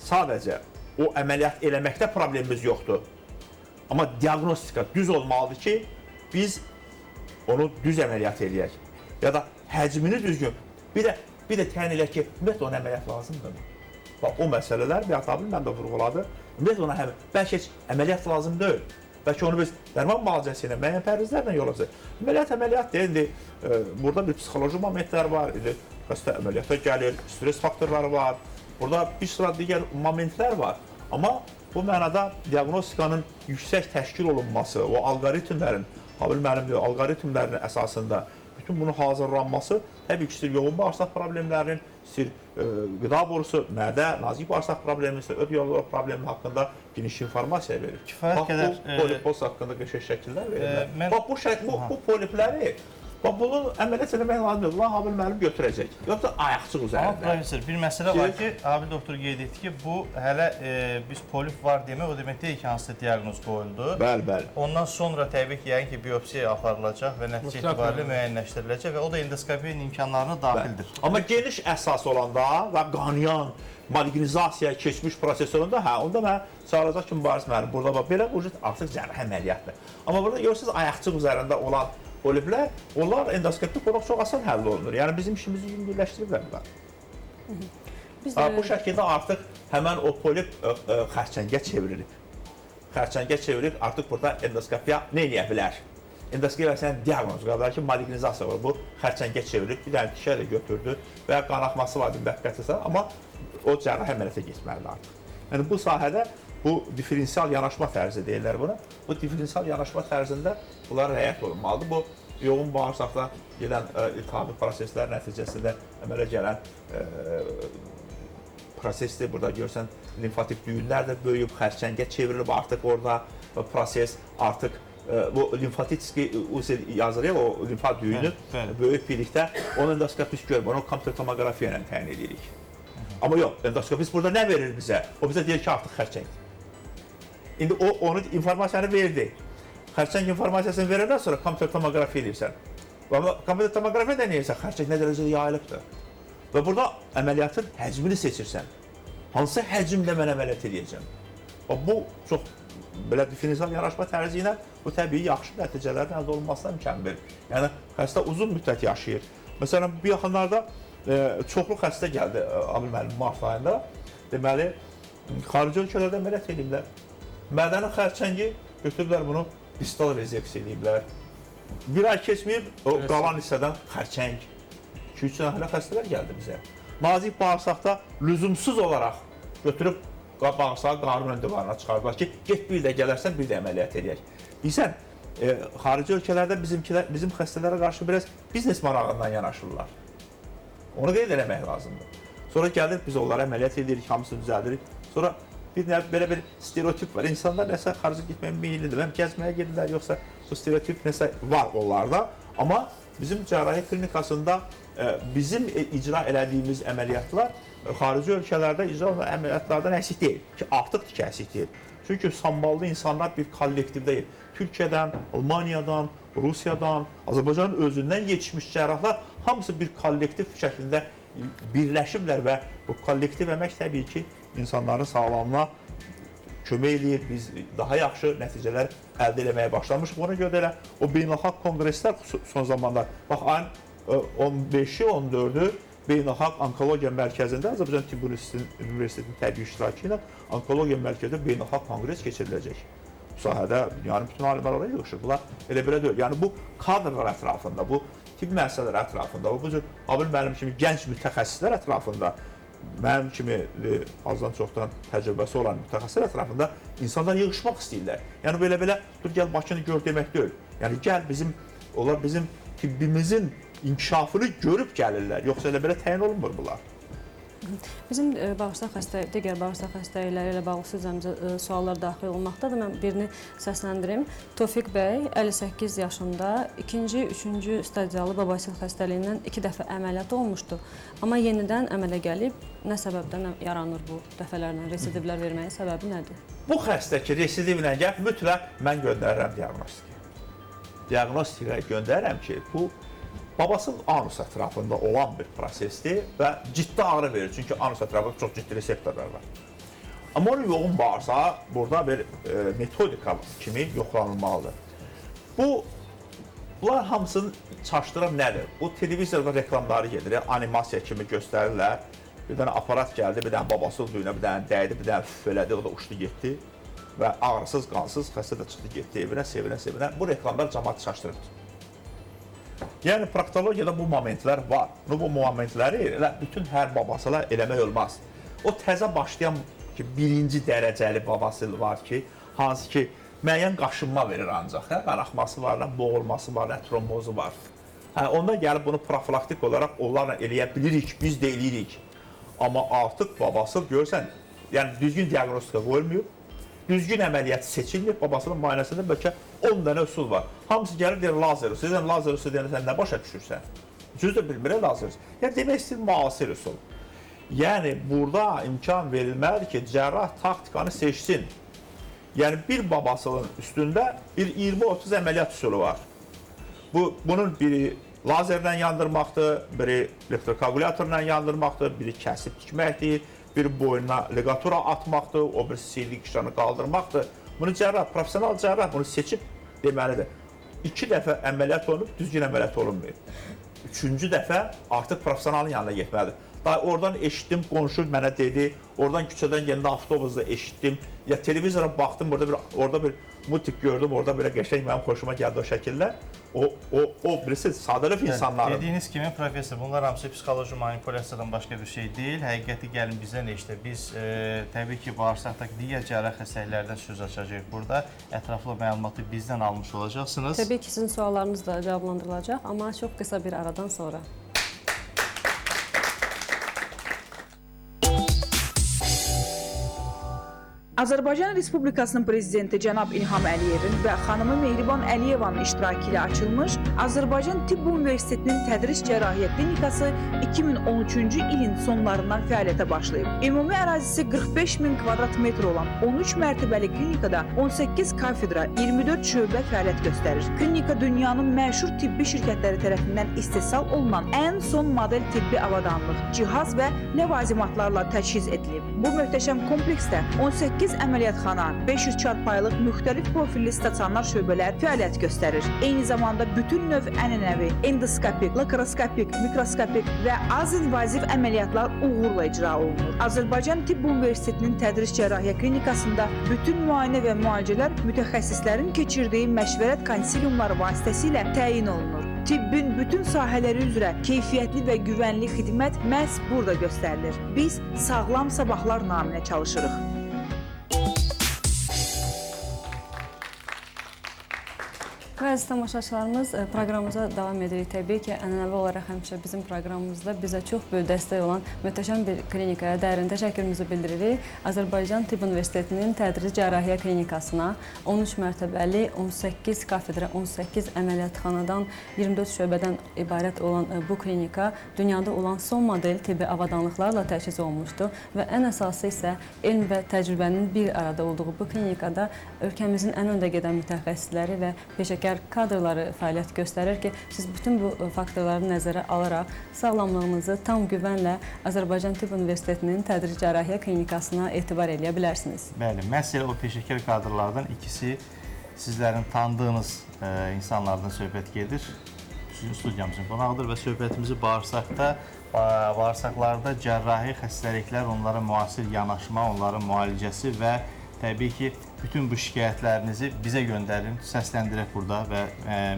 Sadəcə o əməliyyat eləməkdə problemimiz yoxdur. Amma diaqnostika düz olmalıdır ki, biz onu düz əməliyyat eləyək. Ya da həcmini düzgün. Bir də təyin eləyək ki, ümumiyyətlə ona əməliyyat lazımdırmı? Bax, o məsələlər, Bəyat abi mən də vurğuladı. Ümumiyyətlə ona bəlkə heç əməliyyat lazım deyil. Bəlkə onu biz dərman müalicəsi ilə, müəyyən pərhizlərlə yol açacaq. Əməliyyat əməliyyat deyil. İndi burada bir psixoloji momentlər var. İndi xəstə əməliyyata gəlir, stres faktorları var. Burada bir sıra digər momentlər var. Amma bu mənada diaqnostikanın yüksək təşkil olunması, o alqoritmlərin, Habil müəllim deyir, alqoritmlərin əsasında bütün bunun hazırlanması təbii ki, istəyir yoğun bağırsaq problemlərinin, istəyir qida borusu, mədə, nazik bağırsaq problemi, istəyir öd yolları problemi haqqında geniş informasiya verir. Kifayət Bax, qədər bu polipoz haqqında qəşəng şəkillər verirlər. Mən... Bax, bu polipləri Bax, bunu əməliyyat eləmək lazım deyil. Habil müəllim götürəcək. Yoxsa ayaqçıq üzərində. Amma professor, bir məsələ var ki, Habil doktor qeyd etdi ki, bu hələ biz polip var demək, o demək deyil ki, hansısa diaqnoz qoyuldu. Bəli, bəli. Ondan sonra təbii ki, yəqin ki, biopsiya aparılacaq və nəticə etibarilə müəyyənləşdiriləcək və o da endoskopiyanın imkanlarına daxildir. Bəli. Amma geniş əsas olanda və qanayan, malignizasiyaya keçmiş proses olanda, hə, onda mən çağıracaq ki, Mübariz müəllim, burada bax, belə bu artıq cərrahi əməliyyatdır. Amma burada görürsünüz, ayaqçıq üzərində olan poliplər, onlar endoskopik olaraq çox asan həll olunur. Yəni bizim işimizi yüngülləşdiriblər bunlar. Bu şəkildə artıq həmən o polip xərçəngə çevrilib. Xərçəngə çevrilib, artıq burada endoskopiya nə eləyə bilər? Endoskopiya sən diaqnoz qoya bilər ki, malignizasiya var. Bu xərçəngə çevrilib, bir dənə dişə də götürdü və ya qanaxması var müvəqqətisə, amma o cərrahi əməliyyata getməlidir artıq. Yəni bu sahədə bu diferensial yanaşma tərzi deyirlər buna. Bu diferensial yanaşma tərzində bunlara riayət olunmalıdır. Bu yoğun bağırsaqda gedən iltihabi proseslər nəticəsində əmələ gələn prosesdir. Burada görürsən limfatik düyünlər də böyüyüb, xərçəngə çevrilib artıq orada proses artıq bu limfatiki uzel yazır ya, o limfa düyünü böyük birlikdə onu endoskopist görmür, onu kompüter tomoqrafiya ilə təyin edirik. Amma yox, endoskopist burada nə verir bizə? O bizə deyir ki, artıq xərçəngdir. İndi o, onu informasiyanı verdi. Xərçəng informasiyasını verəndən sonra kompüter tomoqrafiya eləyirsən. Amma kompüter tomoqrafiya da neyirsən? Xərçəng nə dərəcədə yayılıbdır. Və burada əməliyyatın həcmini seçirsən. Hansı həcmlə mən əməliyyat eləyəcəm? Bu çox belə diferensial yanaşma tərzi ilə bu təbii yaxşı nəticələrin əldə olunmasına imkan verir. Yəni xəstə uzun müddət yaşayır. Məsələn, bu yaxınlarda çoxlu xəstə gəldi Habil müəllim mart ayında. Deməli, xarici ölkələrdə əməliyyat eləyiblər. Mədənin xərçəngi götürüblər bunu, distal rezeksiya eləyiblər. Bir ay keçməyib, o qalan hissədən xərçəng. 2-3 dənə hələ xəstələr gəldi bizə. Nazik bağırsaqda lüzumsuz olaraq götürüb bağırsağı qarın ön divarına çıxardılar ki, get bir də gələrsən, bir də əməliyyat eləyək. Bilirsən, xarici ölkələrdə bizim xəstələrə qarşı biraz biznes marağından yanaşırlar. Onu qeyd eləmək lazımdır. Sonra gəlir, biz onlara əməliyyat edirik, hamısını düzəldirik. Sonra bir belə bir stereotip var. İnsanlar nəsə xarici getməyə meyillidir. Həm gəzməyə gedirlər, yoxsa bu stereotip nəsə var onlarda. Amma bizim cərrahi klinikasında bizim icra elədiyimiz əməliyyatlar xarici ölkələrdə icra olunan əməliyyatlardan əksik deyil. Ki, artıqdır ki, əksik deyil. Çünki samballı insanlar bir kollektiv deyil. Türkiyədən, Almaniyadan, Rusiyadan, Azərbaycanın özündən yetişmiş cərrahlar hamısı bir kollektiv şəklində birləşiblər və bu kollektiv əmək təbii ki, insanların sağlamlığına kömək eləyir. Biz daha yaxşı nəticələr əldə eləməyə başlamışıq. Ona görə də elə o beynəlxalq konqreslər son zamanlar, bax ayın 15-i, 14-ü Beynəlxalq Onkologiya Mərkəzində Azərbaycan Tibb Universitetinin təbii iştirakı ilə Onkologiya Mərkəzində beynəlxalq konqres keçiriləcək. Bu sahədə dünyanın bütün alimləri oraya yığışır. Bunlar elə belə deyil. Yəni bu kadrlar ətrafında, bu tibb müəssisələri ətrafında, bu cür Habil müəllim kimi gənc mütəxəssislər ətrafında, mənim kimi azdan çoxdan təcrübəsi olan mütəxəssislər ətrafında insanlar yığışmaq istəyirlər. Yəni belə-belə dur gəl Bakını gör demək deyil. Yəni gəl bizim, onlar bizim tibbimizin inkişafını görüb gəlirlər. Yoxsa elə belə təyin olunmur bunlar. Bizim bağırsaq xəstə, digər bağırsaq xəstəlikləri ilə bağlı sözlərimizə suallar daxil olmaqdadır. Mən birini səsləndirim. Tofiq bəy 58 yaşında 2-ci, 3-cü stadiyalı babasil xəstəliyindən 2 dəfə əməliyyat olmuşdu. Amma yenidən əmələ gəlib. Nə səbəbdən yaranır bu dəfələrlə residivlər verməyin səbəbi nədir? Bu xəstə ki, residivlə gəlib, mütləq mən göndərirəm diaqnostikaya. Diaqnostikaya göndərirəm ki, bu babasıl anus ətrafında olan bir prosesdir və ciddi ağrı verir. Çünki anus ətrafında çox ciddi reseptorlar var. Amma onun yoğun bağırsağı burada bir metodika kimi yoxlanılmalıdır. Bunlar hamısını çaşdıran nədir? Bu televizorda reklamları gedir, animasiya kimi göstərirlər. Bir dənə aparat gəldi, bir dənə babasıl düyünə, bir dənə dəydi, bir dənə füf elədi, o da uçdu getdi. Və ağrısız, qansız xəstə də çıxdı getdi evinə, sevinə, sevinə. Bu reklamlar camaatı çaşdırıbdır. Yəni, proktologiyada bu momentlər var. Bu momentləri elə bütün hər babasıla eləmək olmaz. O təzə başlayan ki, birinci dərəcəli babası var ki, hansı ki, müəyyən qaşınma verir ancaq. Hə? Qanaxması var, nə boğulması var, nə trombozu var. Hə, onda gəlib bunu profilaktik olaraq onlarla eləyə bilirik, biz də eləyirik. Amma artıq babası görürsən, yəni düzgün diaqnostika qoyulmayıb, Düzgün əməliyyat seçilmir, babasının müayinəsində bəlkə 10 dənə üsul var. Hamısı gəlir deyir lazer üsulu. Sən lazer üsulu deyəndə sən nə başa düşürsən? Düzdür, bilmir lazer üsulu. Yəni demək istəyir müasir üsul. Yəni burada imkan verilməlidir ki, cərrah taktikanı seçsin. Yəni bir babasının üstündə bir 20-30 əməliyyat üsulu var. Bunun biri lazerlə yandırmaqdır, biri elektrokoagulyatorla yandırmaqdır, biri kəsib tikməkdir, biri boynuna ligatura atmaqdır, o bir sirli qişanı qaldırmaqdır. Bunu cərrah, professional cərrah bunu seçib deməlidir. 2 dəfə əməliyyat olunub, düzgün əməliyyat olunmayıb. 3-cü dəfə artıq professionalın yanına getməlidir. Daha oradan eşitdim, qonşu mənə dedi, oradan küçədən gələndə avtobusda eşitdim, ya televizora baxdım, orada bir multik gördüm, orada belə qəşəng mənim xoşuma gəldi o şəkillər. O bilirsiniz, sadəlöv insanların. Dediyiniz kimi, professor, bunlar hamısı psixoloji manipulyasiyadan başqa bir şey deyil. Həqiqəti gəlin bizdən eşidə. Biz təbii ki, bağırsaqdakı digər cərrah xəstəliklərdən söz açacağıq burada. Ətraflı məlumatı bizdən almış olacaqsınız. Təbii ki, sizin suallarınız da cavablandırılacaq, amma çox qısa bir aradan sonra. Azərbaycan Respublikasının Prezidenti cənab İlham Əliyevin və xanımı Mehriban Əliyevanın iştirakı ilə açılmış Azərbaycan Tibb Universitetinin Tədris Cərrahiyyə Klinikası 2013-cü ilin sonlarından fəaliyyətə başlayıb. Ümumi ərazisi 45.000 kvadrat metr olan 13 mərtəbəli klinikada 18 kafedra, 24 şöbə fəaliyyət göstərir. Klinika dünyanın məşhur tibbi şirkətləri tərəfindən istehsal olunan ən son model tibbi avadanlıq, cihaz və ləvazimatlarla təchiz edilib. Bu möhtəşəm kompleksdə 18 əməliyyatxana, 500 çarpayılıq müxtəlif profilli stasionar şöbələr fəaliyyət göstərir. Eyni zamanda bütün növ ənənəvi, endoskopik, laparoskopik, mikroskopik və az invaziv əməliyyatlar uğurla icra olunur. Azərbaycan Tibb Universitetinin Tədris Cərrahiyyə Klinikasında bütün müayinə və müalicələr mütəxəssislərin keçirdiyi məşvərət konsiliumları vasitəsilə təyin olunur. Tibbin bütün sahələri üzrə keyfiyyətli və güvənli xidmət məhz burada göstərilir. Biz sağlam sabahlar naminə çalışırıq. Və əziz tamaşaçılarımız, proqramımıza davam edirik. Təbii ki, ənənəvi olaraq həmişə bizim proqramımızda bizə çox böyük dəstək olan möhtəşəm bir klinikaya dərin təşəkkürümüzü bildiririk. Azərbaycan Tibb Universitetinin Tədris Cərrahiyyə Klinikasına 13 mərtəbəli, 18 kafedra, 18 əməliyyatxanadan, 24 şöbədən ibarət olan bu klinika dünyada olan son model tibbi avadanlıqlarla təchiz olunmuşdu və ən əsası isə elm və təcrübənin bir arada olduğu bu klinikada ölkəmizin ən öndə gedən mütəxəssisləri və peşəkar kadrları fəaliyyət göstərir ki, siz bütün bu faktorları nəzərə alaraq sağlamlığınızı tam güvənlə Azərbaycan Tibb Universitetinin Tədris Cərrahiyyə Klinikasına etibar eləyə bilərsiniz. Bəli, məhz elə o peşəkar kadrlardan ikisi sizlərin tanıdığınız insanlardan söhbət gedir. Sizin studiyamızın qonağıdır və söhbətimizi bağırsaqlarda cərrahi xəstəliklər, onlara müasir yanaşma, onların müalicəsi və təbii ki, bütün bu şikayətlərinizi bizə göndərin, səsləndirək burada və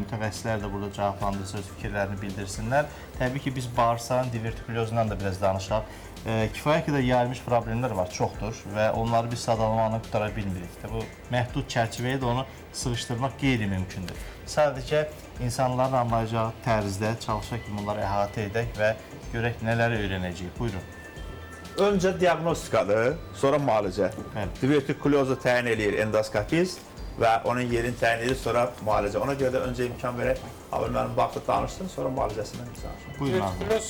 mütəxəssislər də burada cavablandırsın, öz fikirlərini bildirsinlər. Təbii ki, biz bağırsağın divertikulyozundan da biraz danışaq. Kifayət qədər yayılmış problemlər var, çoxdur və onları biz sadalamaqla qutara bilmirik. Bu məhdud çərçivəyə də onu sığışdırmaq qeyri-mümkündür. Sadəcə insanların anlayacağı tərzdə çalışaq ki, bunları əhatə edək və görək nələri öyrənəcəyik. Buyurun. Öncə diaqnostikadır, sonra müalicə. Divertikulyozu təyin eləyir endoskopist və onun yerini təyin edir, sonra müalicə. Ona görə də öncə imkan verək, Abel müəllim baxdı, danışsın, sonra müalicəsindən biz danışın. Divertikulyoz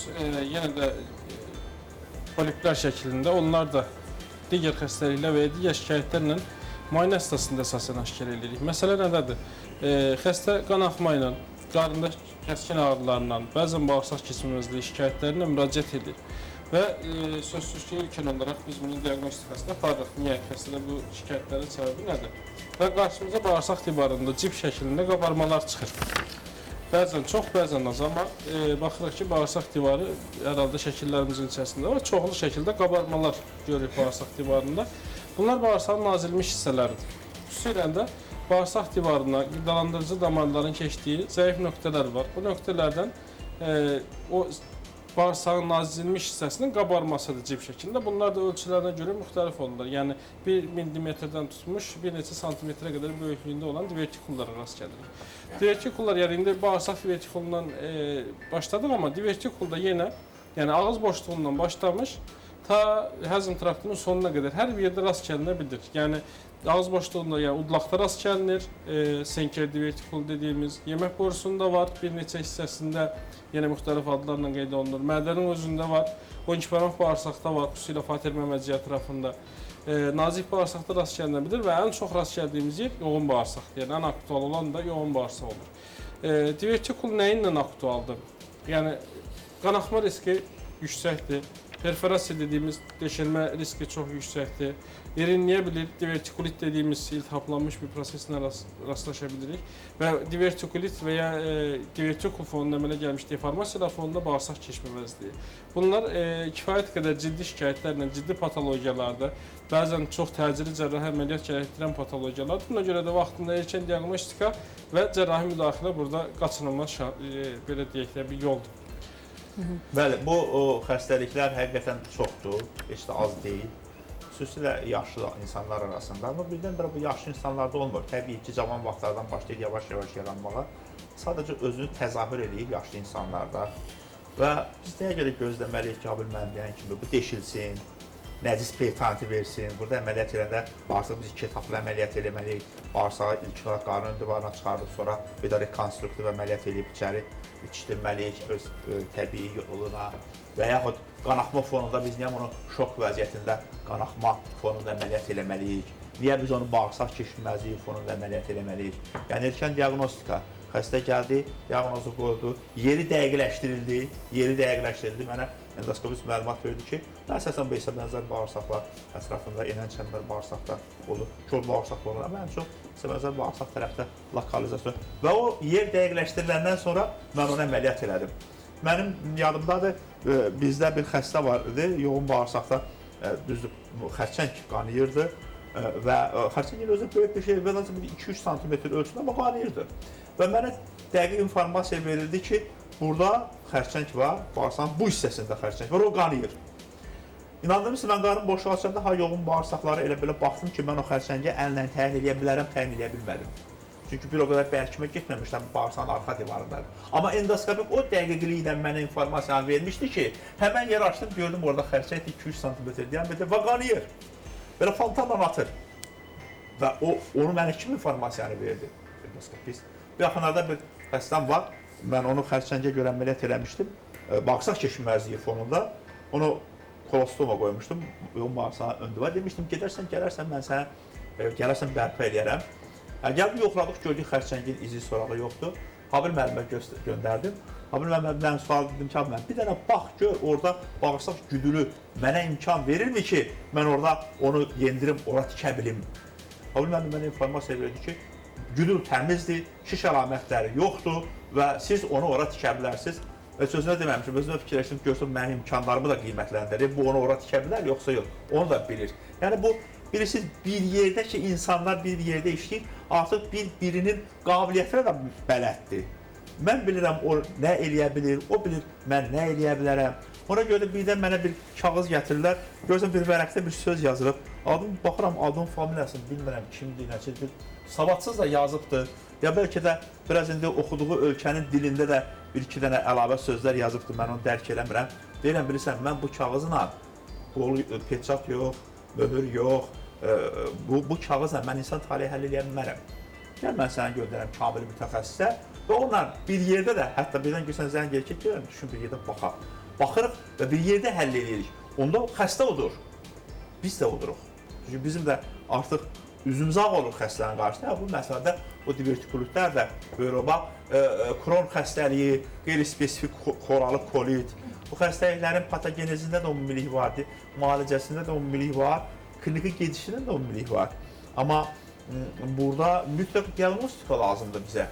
yenə də poliplər şəklində, onlar da digər xəstəliklər və ya digər şikayətlərlə müayinə əsasında əsasən aşkar edirik. Məsələ nədədir? Xəstə qan axma ilə, qarında kəskin ağrılarla, bəzən bağırsaq keçməzliyi şikayətləri ilə müraciət edir. Və sözsüz ki, ilkin olaraq biz bunun diaqnostikasını aparırıq. Niyə? Xəstədə bu şikayətlərin səbəbi nədir? Və qarşımıza bağırsaq divarında cip şəklində qabarmalar çıxır. Bəzən çox, bəzən az, amma baxırıq ki, bağırsaq divarı hər halda şəkillərimizin içərisində var. Çoxlu şəkildə qabarmalar görürük bağırsaq divarında. Bunlar bağırsağın nazilmiş hissələridir. Xüsusilə də bağırsaq divarına qidalandırıcı damarların keçdiyi zəif nöqtələr var. Bu nöqtələrdən o bağırsağın nazilmiş hissəsinin qabarmasıdır cib şəklində. Bunlar da ölçülərinə görə müxtəlif olurlar. Yəni 1 millimetrdən tutmuş bir neçə santimetrə qədər böyüklüyündə olan divertikullara rast gəlirik. Divertikullar, yəni indi bağırsaq divertikulundan başladıq, amma divertikulda yenə yəni ağız boşluğundan başlamış, ta həzm traktının sonuna qədər hər bir yerdə rast gəlinə bilir. Yəni ağız boşluğunda, yəni udlaqda rast gəlinir, senker divertikul dediyimiz, yemək borusunda var, bir neçə hissəsində yenə müxtəlif adlarla qeyd olunur. Mədənin özündə var, 12 barmaq bağırsaqda var, xüsusilə fater məməciyi ətrafında. Nazik bağırsaqda rast gəlinə bilir və ən çox rast gəldiyimiz yer yoğun bağırsaqdır. Yəni ən aktual olan da yoğun bağırsaq olur. Divertikul nəyinlə aktualdır? Yəni qanaxma riski yüksəkdir. Perforasiya dediyimiz deşilmə riski çox yüksəkdir. Erinləyə bilir, divertikulit dediyimiz iltihaplanmış bir proseslə rastlaşa bilirik. Və divertikulit və ya divertikul fonunda əmələ gəlmiş deformasiyalar fonunda bağırsaq keçməməzliyi. Bunlar kifayət qədər ciddi şikayətlərlə, ciddi patologiyalardır. Bəzən çox təcili cərrahi əməliyyat gərəkdirən patologiyalardır. Buna görə də vaxtında erkən diaqnostika və cərrahi müdaxilə burada qaçınılmaz, belə deyək də, bir yoldur. Bəli, bu xəstəliklər həqiqətən çoxdur, heç də az deyil. Xüsusilə yaşlı insanlar arasında. Amma birdən-birə bu yaşlı insanlarda olmur. Təbii ki, cavan vaxtlardan başlayır yavaş-yavaş yaranmağa. Sadəcə özünü təzahür eləyir yaşlı insanlarda. Və biz nəyə görə gözləməliyik ki, Habil müəllim deyən kimi bu deşilsin, nəcis peritoniti versin. Burada əməliyyat edəndə bağırsaq biz iki etaplı əməliyyat eləməliyik. Bağırsağı ilkin olaraq qarın divarına çıxardıb, sonra bir də rekonstruktiv əməliyyat eləyib içəri bitişdirməliyik öz təbii yoluna. Və yaxud qanaxma fonunda biz niyə bunu şok vəziyyətində qanaxma fonunda əməliyyat eləməliyik? Niyə biz onu bağırsaq keçməzliyi fonunda əməliyyat eləməliyik? Yəni erkən diaqnostika. Xəstə gəldi, diaqnozu qoydu, yeri dəqiqləşdirildi, yeri dəqiqləşdirildi. Mənə endoskopist məlumat verdi ki, əsasən bu hesab-bənzər bağırsaqlar ətrafında enən çəmbər bağırsaqda olur, kor bağırsaqda olur, amma ən çox hesab-bənzər bağırsaq tərəfdə lokalizasyon. Və o yer dəqiqləşdiriləndən sonra mən onu əməliyyat elədim. Mənim yadımdadır, bizdə bir xəstə var idi, yoğun bağırsaqda düzdür, xərçəng qanayırdı və xərçəngin özü böyük bir şey, 2-3 sm ölçüsündə, amma qanayırdı. Və mənə dəqiq informasiya verildi ki, burada xərçəng var, bağırsağın bu hissəsində xərçəng var, o qanayır. İnandırmışsın, mən qarın boşluğu açanda ha yoğun bağırsaqları elə belə baxdım ki, mən o xərçəngi əllə təyin eləyə bilərəm, təyin eləyə bilmədim. Çünki bir o qədər bərkimə getməmişəm bağırsağın arxa divarında. Amma endoskopik o dəqiqliklə mənə informasiyanı vermişdi ki, həmən yer açdım, gördüm orada xərçəng 2-3 sm diametrdə və qanayır. Belə fontanla atır. Və onu mənə kim informasiyanı verdi? Endoskopist. Bu yaxınlarda bir xəstəm var, mən onu xərçəngə görə əməliyyat eləmişdim. Bağırsaq keçməzliyi fonunda onu kolostoma qoymuşdum, yoğun bağırsağın ön divarı. Demişdim, gedərsən, gələrsən, mən sənə gələrsən bərpa eləyərəm. Gəldim, yoxladıq, gördük xərçəngin izi sorağı yoxdur. Habil müəllimə göndərdim. Habil müəllimə mən sual dedim ki, abi, bir dənə bax, gör, orada bağırsaq güdülü mənə imkan verirmi ki, mən orada onu yendirim, ora tikə bilim. Habil müəllim mənə informasiya verdi ki, güdül təmizdir, şiş əlamətləri yoxdur və siz onu ora tikə bilərsiniz. Və sözünə deməmişim, özümə fikirləşdim, görsün mənim imkanlarımı da qiymətləndirir, bu onu ora tikə bilər, yoxsa yox, onu da bilir. Yəni bu, bilirsiniz, bir yerdə ki, insanlar bir yerdə işləyir, artıq bir-birinin qabiliyyətinə də bələddir. Mən bilirəm o nə eləyə bilir, o bilir mən nə eləyə bilərəm. Ona görə də birdən mənə bir kağız gətirirlər, görürsən bir vərəqdə bir söz yazılıb. Adım, baxıram adın, familiyasını bilmirəm kimdir, nəçidir, savadsız da yazıbdır. Ya bəlkə də biraz indi oxuduğu ölkənin dilində də bir-iki dənə əlavə sözlər yazıbdır, mən onu dərk eləmirəm. Deyirəm, bilirsən, mən bu kağızla qolu, peçat yox, möhür yox, bu kağızla mən insan taleyi həll eləyə bilmərəm. Gəl, mən səni göndərəm kamil mütəxəssisə və onlar bir yerdə də, hətta birdən görsən zəng gedir ki, gələm, düşün bir yerdə baxaq. Baxırıq və bir yerdə həll eləyirik. Onda xəstə odur, biz də oduruq. Çünki bizim də artıq üzümüz ağ olur xəstənin qarşısında. Bu məsələdə o divertikulitlər də böyür. Bax, Kron xəstəliyi, qeyri-spesifik xoralı kolit, bu xəstəliklərin patogenezində də ümumilik vardır, müalicəsində də ümumilik var, kliniki gedişində də ümumilik var. Amma burada mütləq diaqnostika lazımdır bizə.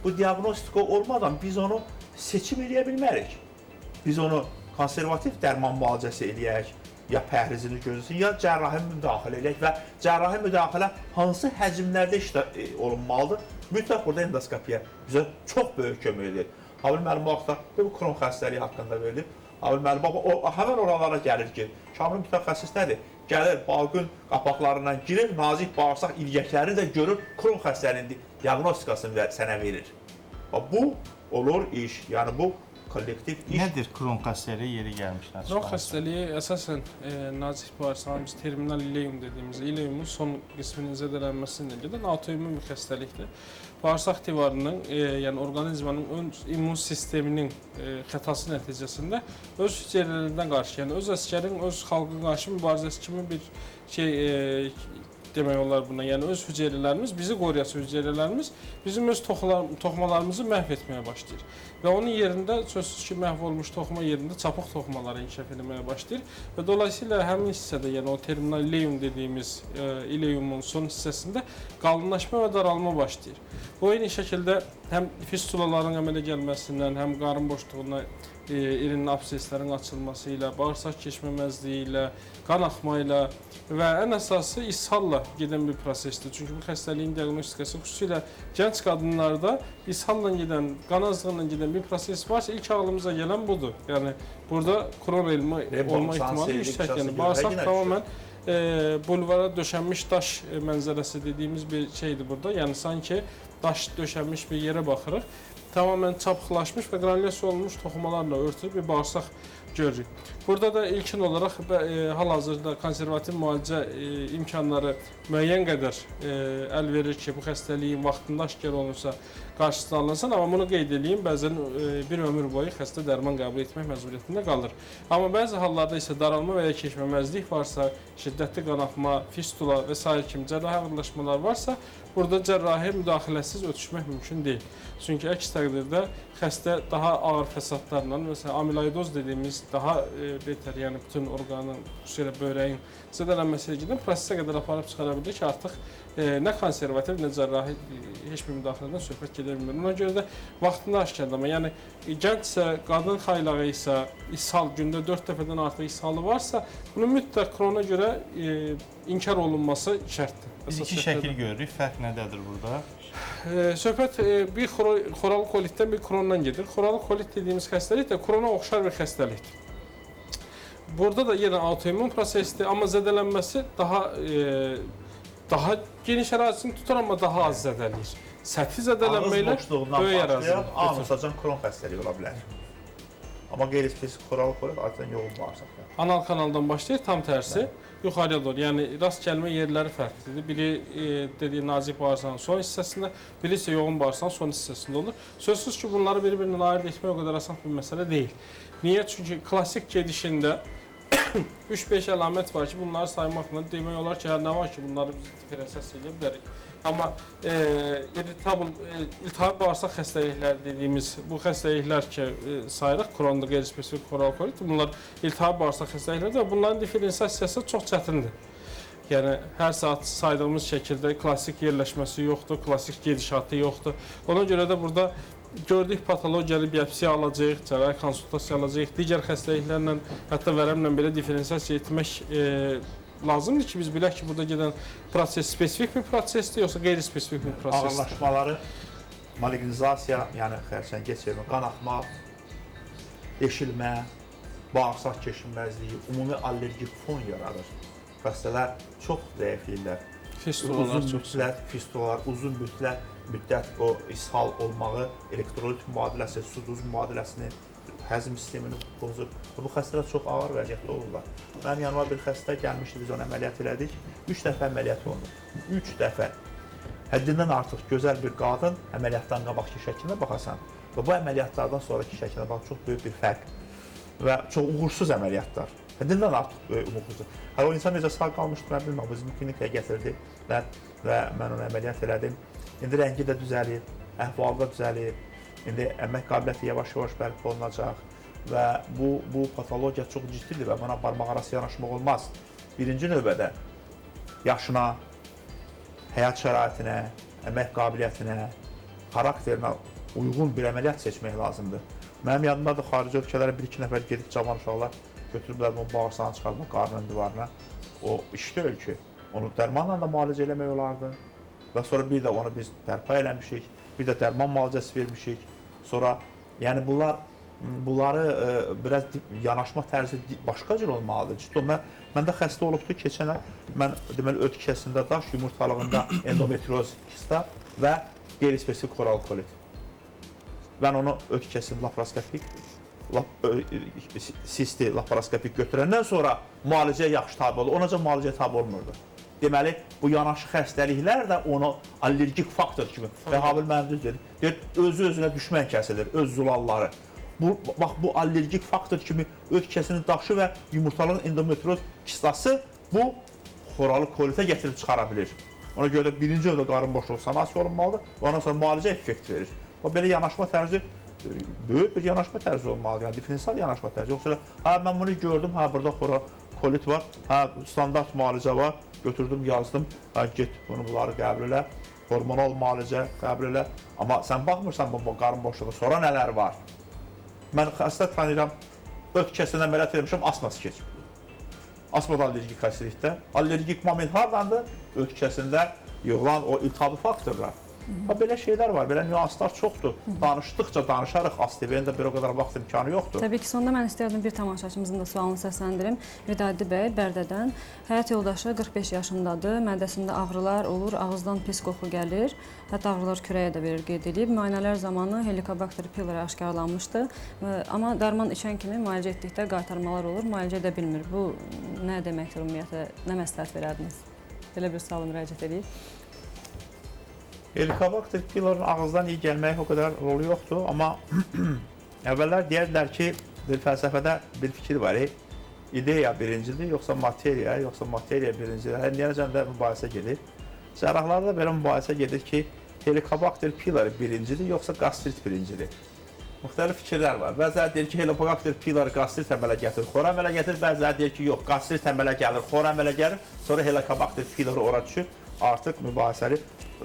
Bu diaqnostika olmadan biz onu seçim eləyə bilmərik. Biz onu konservativ dərman müalicəsi eləyək, ya pəhrizini gözləsin, ya cərrahi müdaxilə eləyək və cərrahi müdaxilə hansı həcmlərdə olunmalıdır? Mütləq burada endoskopiya bizə çox böyük kömək edir. Habil müəllim bu vaxtda bu Kron xəstəliyi haqqında verilib. Habil müəllim həmən oralara gəlir ki, kamil mütəxəssis nədir? Gəlir, balqın qapaqlarından girir, nazik bağırsaq ilgəklərini də görür, Kron xəstəliyinin diaqnostikasını sənə verir. Bu olur iş, yəni bu Kollektiv iş. Nədir Kron xəstəliyi yeri gəlmişdən? Kron xəstəliyi əsasən nazik bağırsağın biz terminal ileum dediyimiz ileumun son qisminin zədələnməsi ilə gedən autoimmun bir xəstəlikdir. Bağırsaq divarının, yəni orqanizmanın ön immun sisteminin xətası nəticəsində öz hüceyrələrindən qarşı, yəni öz əskərin öz xalqına qarşı mübarizəsi kimi bir şey demək olar buna. Yəni öz hüceyrələrimiz, bizi qoruyası hüceyrələrimiz bizim öz toxumalarımızı məhv etməyə başlayır. Və onun yerində sözsüz ki, məhv olmuş toxuma yerində çapıq toxumaları inkişaf etməyə başlayır. Və dolayısıyla həmin hissədə, yəni o terminal ileum dediyimiz ileumun son hissəsində qalınlaşma və daralma başlayır. Bu eyni şəkildə həm fistulaların əmələ gəlməsindən, həm qarın boşluğuna irinli abseslərin açılması ilə, bağırsaq keçməməzliyi ilə, qan axma ilə və ən əsası ishalla gedən bir prosesdir. Çünki bu xəstəliyin diaqnostikası xüsusilə gənc qadınlarda ishalla gedən, qan azlığıyla gedən bir proses varsa, ilk ağlımıza gələn budur. Yəni burada Kron elmi olma ehtimalı yüksək. Yəni bağırsaq tamamilə bulvara döşənmiş daş mənzərəsi dediyimiz bir şeydir burada. Yəni sanki daş döşənmiş bir yerə baxırıq. Tamamilə çapıqlaşmış və granulyasiya olunmuş toxumalarla örtülü bir bağırsaq görürük. Burada da ilkin olaraq hal-hazırda konservativ müalicə imkanları müəyyən qədər əl verir ki, bu xəstəliyin vaxtında aşkar olunsa, qarşısını alınsın. Amma bunu qeyd edeyim, bəzən bir ömür boyu xəstə dərman qəbul etmək məcburiyyətində qalır. Amma bəzi hallarda isə daralma və ya keçməməzlik varsa, şiddətli qanaxma, fistula və sair kimi cərrahi ağırlaşmalar varsa, burada cərrahi müdaxiləsiz ötüşmək mümkün deyil. Çünki əks təqdirdə xəstə daha ağır fəsadlarla, məsələn, amiloidoz dediyimiz daha betər, yəni bütün orqanın, xüsusilə böyrəyin zədələnməsi ilə gedən prosesə qədər aparıb çıxara bilir ki, artıq nə konservativ, nə cərrahi heç bir müdaxilədən söhbət gedə bilmir. Ona görə də vaxtında aşkarlama, yəni gəncsə, qadın xaylağı isə, ishal, gündə 4 dəfədən artıq ishalı varsa, bunun mütləq Krona görə inkar olunması şərtdir. Biz iki şəkil görürük, fərq nədədir burada? Söhbət bir xoral kolitdən bir Krondan gedir. Xoral kolit dediyimiz xəstəlik də Krona oxşar bir xəstəlikdir. Burada da yenə autoimmun prosesdir, amma zədələnməsi daha geniş ərazisini tutur, amma daha az zədələyir. Səthi zədələnmə ilə böyük ərazini götürür. Anusacan Kron xəstəliyi ola bilər. Amma qeyri-spesifik xoral kolit adətən yoğun bağırsaqda. Anal kanaldan başlayır, tam tərsi yuxarıya doğru. Yəni rast gəlmə yerləri fərqlidir. Biri dediyi nazik bağırsağın son hissəsində, biri isə yoğun bağırsağın son hissəsində olur. Sözsüz ki, bunları bir-birindən ayırt etmək o qədər asan bir məsələ deyil. Niyə? Çünki klassik gedişində 3-5 əlamət var ki, bunları saymaqla demək olar ki, nə var ki, bunları biz diferensiasiya edə bilərik. Amma iltihab bağırsaq xəstəlikləri dediyimiz bu xəstəliklər ki, sayırıq, Kronda qeyri-spesifik xoral kolit, bunlar iltihab bağırsaq xəstəlikləridir və bunların diferensiasiyası çox çətindir. Yəni, hər saat saydığımız şəkildə klassik yerləşməsi yoxdur, klassik gedişatı yoxdur. Ona görə də burada gördük patologiyalı biopsiya alacaq, cərrahi konsultasiya alacaq, digər xəstəliklərlə, hətta vərəmlə belə diferensiasiya etmək lazımdır ki, biz bilək ki, burada gedən proses spesifik bir prosesdir, yoxsa qeyri-spesifik bir prosesdir. Ağırlaşmaları, malignizasiya, yəni xərçəng keçirmə, qan axma, deşilmə, bağırsaq keçirməzliyi, ümumi allergik fon yaradır. Xəstələr çox zəifləyirlər. Fistulalar uzun müddət, fistulalar, uzun müddət o ishal olmağı, elektrolit mübadiləsi, su-duz mübadiləsini, həzm sistemini pozur. Bu xəstələr çox ağır vəziyyətdə olurlar. Mənim yanıma bir xəstə gəlmişdi, biz onu əməliyyat elədik. 3 dəfə əməliyyat olundu. 3 dəfə. Həddindən artıq gözəl bir qadın əməliyyatdan qabaqki şəklinə baxasan və bu əməliyyatlardan sonraki şəklinə bax, çox böyük bir fərq və çox uğursuz əməliyyatlar. Həddindən artıq böyük uğursuz. Hələ o insan necə sağ qalmışdı, mən bilmirəm, bizim klinikaya gətirdi və mən onu əməliyyat elədim. İndi rəngi də düzəlir, əhvalı da düzəlir. İndi əmək qabiliyyəti yavaş-yavaş bərpa olunacaq və bu patologiya çox ciddidir və buna barmaq arası yanaşmaq olmaz. Birinci növbədə yaşına, həyat şəraitinə, əmək qabiliyyətinə, xarakterinə uyğun bir əməliyyat seçmək lazımdır. Mənim yanımda da xarici ölkələrə bir-iki nəfər gedib cavan uşaqlar götürüblər bunun bağırsağını çıxartmaq qarnının divarına. O iş deyil ki, onu dərmanla da müalicə eləmək olardı. Və sonra bir də onu biz bərpa eləmişik, bir də dərman müalicəsi vermişik. Sonra, yəni bunları biraz yanaşma tərzi başqa cür olmalıdır. Ciddi ol, məndə xəstə olubdu keçən ay, mən deməli öd kisəsində daş, yumurtalığında endometrioz kista və qeyri-spesifik xoral kolit. Mən onu öd kisəsində laparoskopik sisti laparoskopik götürəndən sonra müalicəyə yaxşı tabe olur. Onaca müalicəyə tabe olmurdu. Deməli, bu yanaşı xəstəliklər də onu allergik faktor kimi. Və Habil mənim düz dedi. Deyir, özü-özünə düşmən kəsilir, öz zulalları. Bu, bax, bu allergik faktor kimi öd kəsinin daşı və yumurtalığın endometrioz kistası bu xoralı kolitə gətirib çıxara bilir. Ona görə də birinci növdə qarın boşluğu sanasiya olunmalıdır və ondan sonra müalicə effekt verir. Bax, belə yanaşma tərzi böyük bir yanaşma tərzi olmalıdır, yəni diferensial yanaşma tərzi. Yoxsa hə, mən bunu gördüm, hə, burada kolit var, hə, standart müalicə var, götürdüm, yazdım, hə, get bunu bunları qəbul elə, hormonal müalicə qəbul elə. Amma sən baxmırsan bu qarın boşluğu, sonra nələr var? Mən xəstə tanıyıram, öd kəsindən əməliyyat eləmişəm, asması keçib. Asma da allergik xəstəlikdə. Allergik moment hardandır? Öd kəsində yığılan o iltihablı faktorlar. Ha, belə şeylər var, belə nüanslar çoxdur. Danışdıqca danışarıq, ASTV-nin də bir o qədər vaxt imkanı yoxdur. Təbii ki, sonda mən istərdim bir tamaşaçımızın da sualını səsləndirim. Vidadi bəy Bərdədən. Həyat yoldaşı 45 yaşındadır, mədəsində ağrılar olur, ağızdan pis qoxu gəlir, hətta ağrılar kürəyə də verir, qeyd edib. Müayinələr zamanı Helicobacter pylori aşkarlanmışdı, amma dərman içən kimi müalicə etdikdə qaytarmalar olur, müalicə edə bilmir. Bu nə deməkdir ümumiyyətlə, nə məsləhət verərdiniz? Belə bir suala müraciət edeyim. Helicobacter pylori ağızdan iyi gəlməyə o qədər rolu yoxdur, amma əvvəllər deyərdilər ki, bir fəlsəfədə bir fikir var, ideya birincidir, yoxsa materiya, yoxsa materiya birincidir. Hər niyəcən də mübahisə gedir. Cərrahlarda belə mübahisə gedir ki, Helicobacter pylori birincidir, yoxsa qastrit birincidir. Müxtəlif fikirlər var. Bəziləri deyir ki, Helicobacter pylori qastrit əmələ gətirir, xor əmələ gətirir. Bəziləri deyir ki, yox, qastrit əmələ gəlir, xor əmələ gəlir, sonra Helicobacter pylori ora düşür. Artıq mübahisəli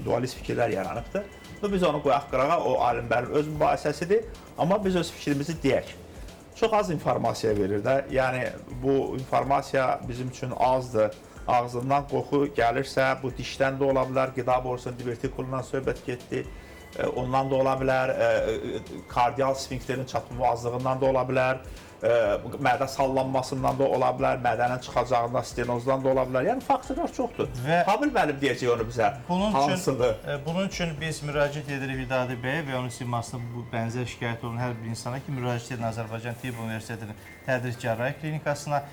dualist fikirlər yaranıbdır. Biz onu qoyaq qırağa, o alimlərin öz mübahisəsidir, amma biz öz fikrimizi deyək. Çox az informasiya verir də, yəni bu informasiya bizim üçün azdır. Ağzından qoxu gəlirsə, bu dişdən də ola bilər, qida borusunun divertikulundan söhbət getdi, ondan da ola bilər, kardial sfinkterin çatılmazlığından da ola bilər, mədə sallanmasından da ola bilər, mədənin çıxacağından, stenozdan da ola bilər. Yəni faktorlar çoxdur. Və Habil müəllim deyəcək onu bizə. Hansıdır? Bunun üçün biz müraciət edirik Vidadi bəyə və onun simasında bu bənzər şikayət olan hər bir insana ki, müraciət edin Azərbaycan Tibb Universitetinin Tədris Cərrahiyyə Klinikasına.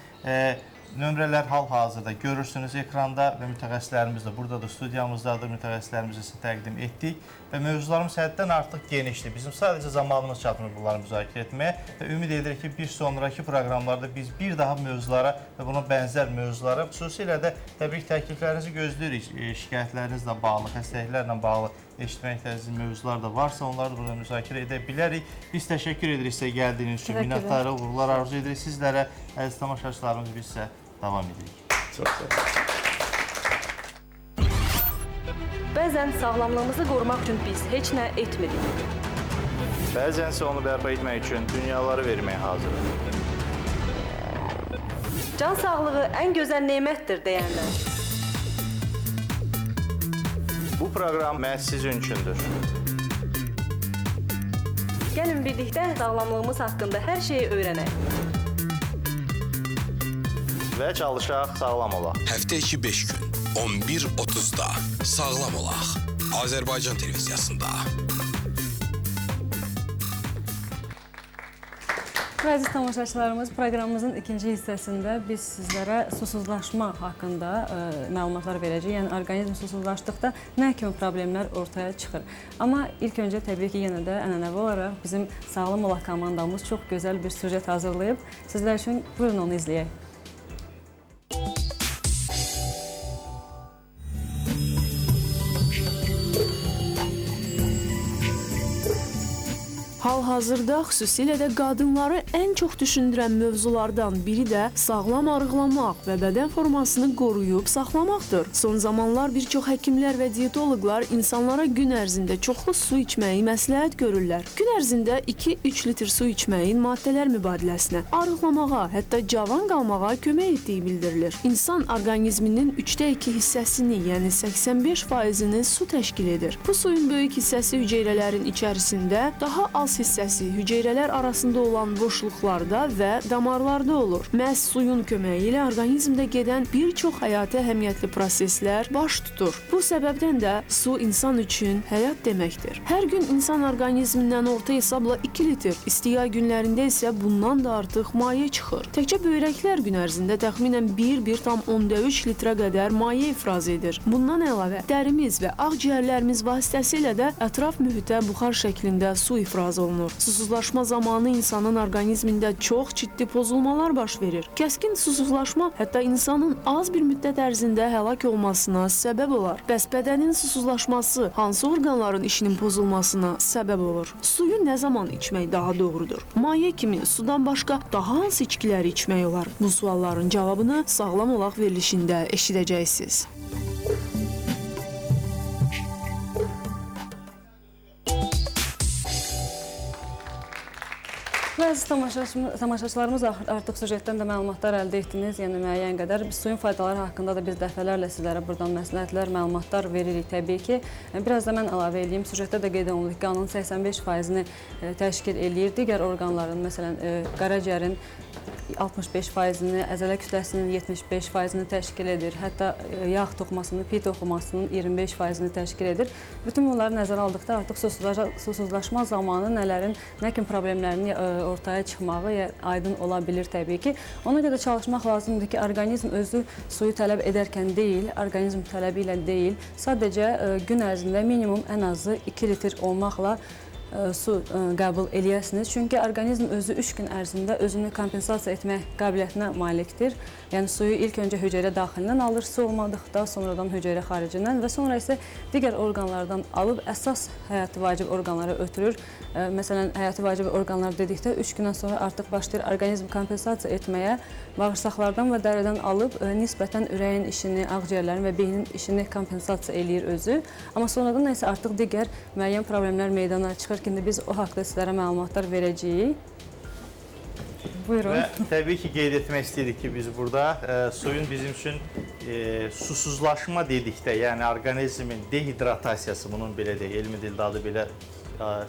Nömrələr hal-hazırda görürsünüz ekranda və mütəxəssislərimiz də burada da studiyamızdadır, mütəxəssislərimizi sizə təqdim etdik və mövzularımız həddən artıq genişdir. Bizim sadəcə zamanımız çatmır bunları müzakirə etməyə və ümid edirik ki, bir sonraki proqramlarda biz bir daha mövzulara və buna bənzər mövzulara, xüsusilə də təbii ki, təkliflərinizi gözləyirik, şikayətlərinizlə bağlı, xəstəliklərlə bağlı eşitmək istədiyiniz mövzular da varsa, onları da burada müzakirə edə bilərik. Biz təşəkkür edirik sizə gəldiyiniz üçün, minnətdarıq, uğurlar arzu edirik sizlərə. Əziz tamaşaçılarımız, biz sizə davam edirik. Çox sağ olun. Bəzən sağlamlığımızı qorumaq üçün biz heç nə etmirik. Bəzənsə onu bərpa etmək üçün dünyaları verməyə hazırıq. Can sağlığı ən gözəl nemətdir deyənlər. Bu proqram məhz sizin üçündür. Gəlin birlikdə sağlamlığımız haqqında hər şeyi öyrənək. Və çalışaq, sağlam olaq. Həftə içi 5 gün, 11:30-da Sağlam olaq. Azərbaycan televiziyasında. Əziz tamaşaçılarımız, proqramımızın ikinci hissəsində biz sizlərə susuzlaşma haqqında məlumatlar verəcəyik. Yəni, orqanizm susuzlaşdıqda nə kimi problemlər ortaya çıxır. Amma ilk öncə təbii ki, yenə də ənənəvi olaraq bizim Sağlam Olaq komandamız çox gözəl bir süjet hazırlayıb. Sizlər üçün buyurun onu izləyək. Hal-hazırda xüsusilə də qadınları ən çox düşündürən mövzulardan biri də sağlam arıqlamaq və bədən formasını qoruyub saxlamaqdır. Son zamanlar bir çox həkimlər və diyetoloqlar insanlara gün ərzində çoxlu su içməyi məsləhət görürlər. Gün ərzində 2-3 litr su içməyin maddələr mübadiləsinə, arıqlamağa, hətta cavan qalmağa kömək etdiyi bildirilir. İnsan orqanizminin 2/3 hissəsini, yəni 85%-ni su təşkil edir. Bu suyun böyük hissəsi hüceyrələrin içərisində daha az az hissəsi hüceyrələr arasında olan boşluqlarda və damarlarda olur. Məhz suyun köməyi ilə orqanizmdə gedən bir çox həyati əhəmiyyətli proseslər baş tutur. Bu səbəbdən də su insan üçün həyat deməkdir. Hər gün insan orqanizmindən orta hesabla 2 litr, isti yay günlərində isə bundan da artıq maye çıxır. Təkcə böyrəklər gün ərzində təxminən 1,3 litrə qədər maye ifraz edir. Bundan əlavə, dərimiz və ağciyərlərimiz vasitəsilə də ətraf mühitə buxar şəklində su ifraz olunur. Susuzlaşma zamanı insanın orqanizmində çox ciddi pozulmalar baş verir. Kəskin susuzlaşma hətta insanın az bir müddət ərzində həlak olmasına səbəb olar. Bəs bədənin susuzlaşması hansı orqanların işinin pozulmasına səbəb olur? Suyu nə zaman içmək daha doğrudur? Maye kimi sudan başqa daha hansı içkiləri içmək olar? Bu sualların cavabını Sağlam Olaq verilişində eşidəcəksiniz. Əziz tamaşaçılarımız, artıq süjetdən də məlumatlar əldə etdiniz, yəni müəyyən qədər. Biz suyun faydaları haqqında da biz dəfələrlə sizlərə buradan məsləhətlər, məlumatlar veririk təbii ki. Biraz da mən əlavə eləyim, süjetdə də qeyd olundu ki, qanın 85%-ni təşkil eləyir. Digər orqanların, məsələn, qaraciyərin 65%-ni, əzələ kütləsinin 75%-ni təşkil edir. Hətta yağ toxumasının, piy toxumasının 25%-ni təşkil edir. Bütün bunları nəzərə aldıqda artıq susuzlaşma zamanı nələrin, nə kimi problemlərinin ortaya çıxmağı aydın ola bilir təbii ki. Ona görə çalışmaq lazımdır ki, orqanizm özü suyu tələb edərkən deyil, orqanizm tələbi ilə deyil, sadəcə gün ərzində minimum ən azı 2 litr olmaqla su qəbul eləyəsiniz. Çünki orqanizm özü 3 gün ərzində özünü kompensasiya etmək qabiliyyətinə malikdir. Yəni suyu ilk öncə hüceyrə daxilindən alır, su olmadıqda sonradan hüceyrə xaricindən və sonra isə digər orqanlardan alıb əsas həyati vacib orqanlara ötürür. Məsələn, həyati vacib orqanlar dedikdə 3 gündən sonra artıq başlayır orqanizm kompensasiya etməyə, bağırsaqlardan və dəridən alıb nisbətən ürəyin işini, ağciyərlərin və beynin işini kompensasiya eləyir özü. Amma sonradan isə artıq digər müəyyən problemlər meydana çıxır. İndi biz o haqda sizlərə məlumatlar verəcəyik. Buyurun. Və təbii ki, qeyd etmək istəyirik ki, biz burada suyun bizim üçün susuzlaşma dedikdə, yəni orqanizmin dehidratasiyası, bunun belə deyək, elmi dildə adı belə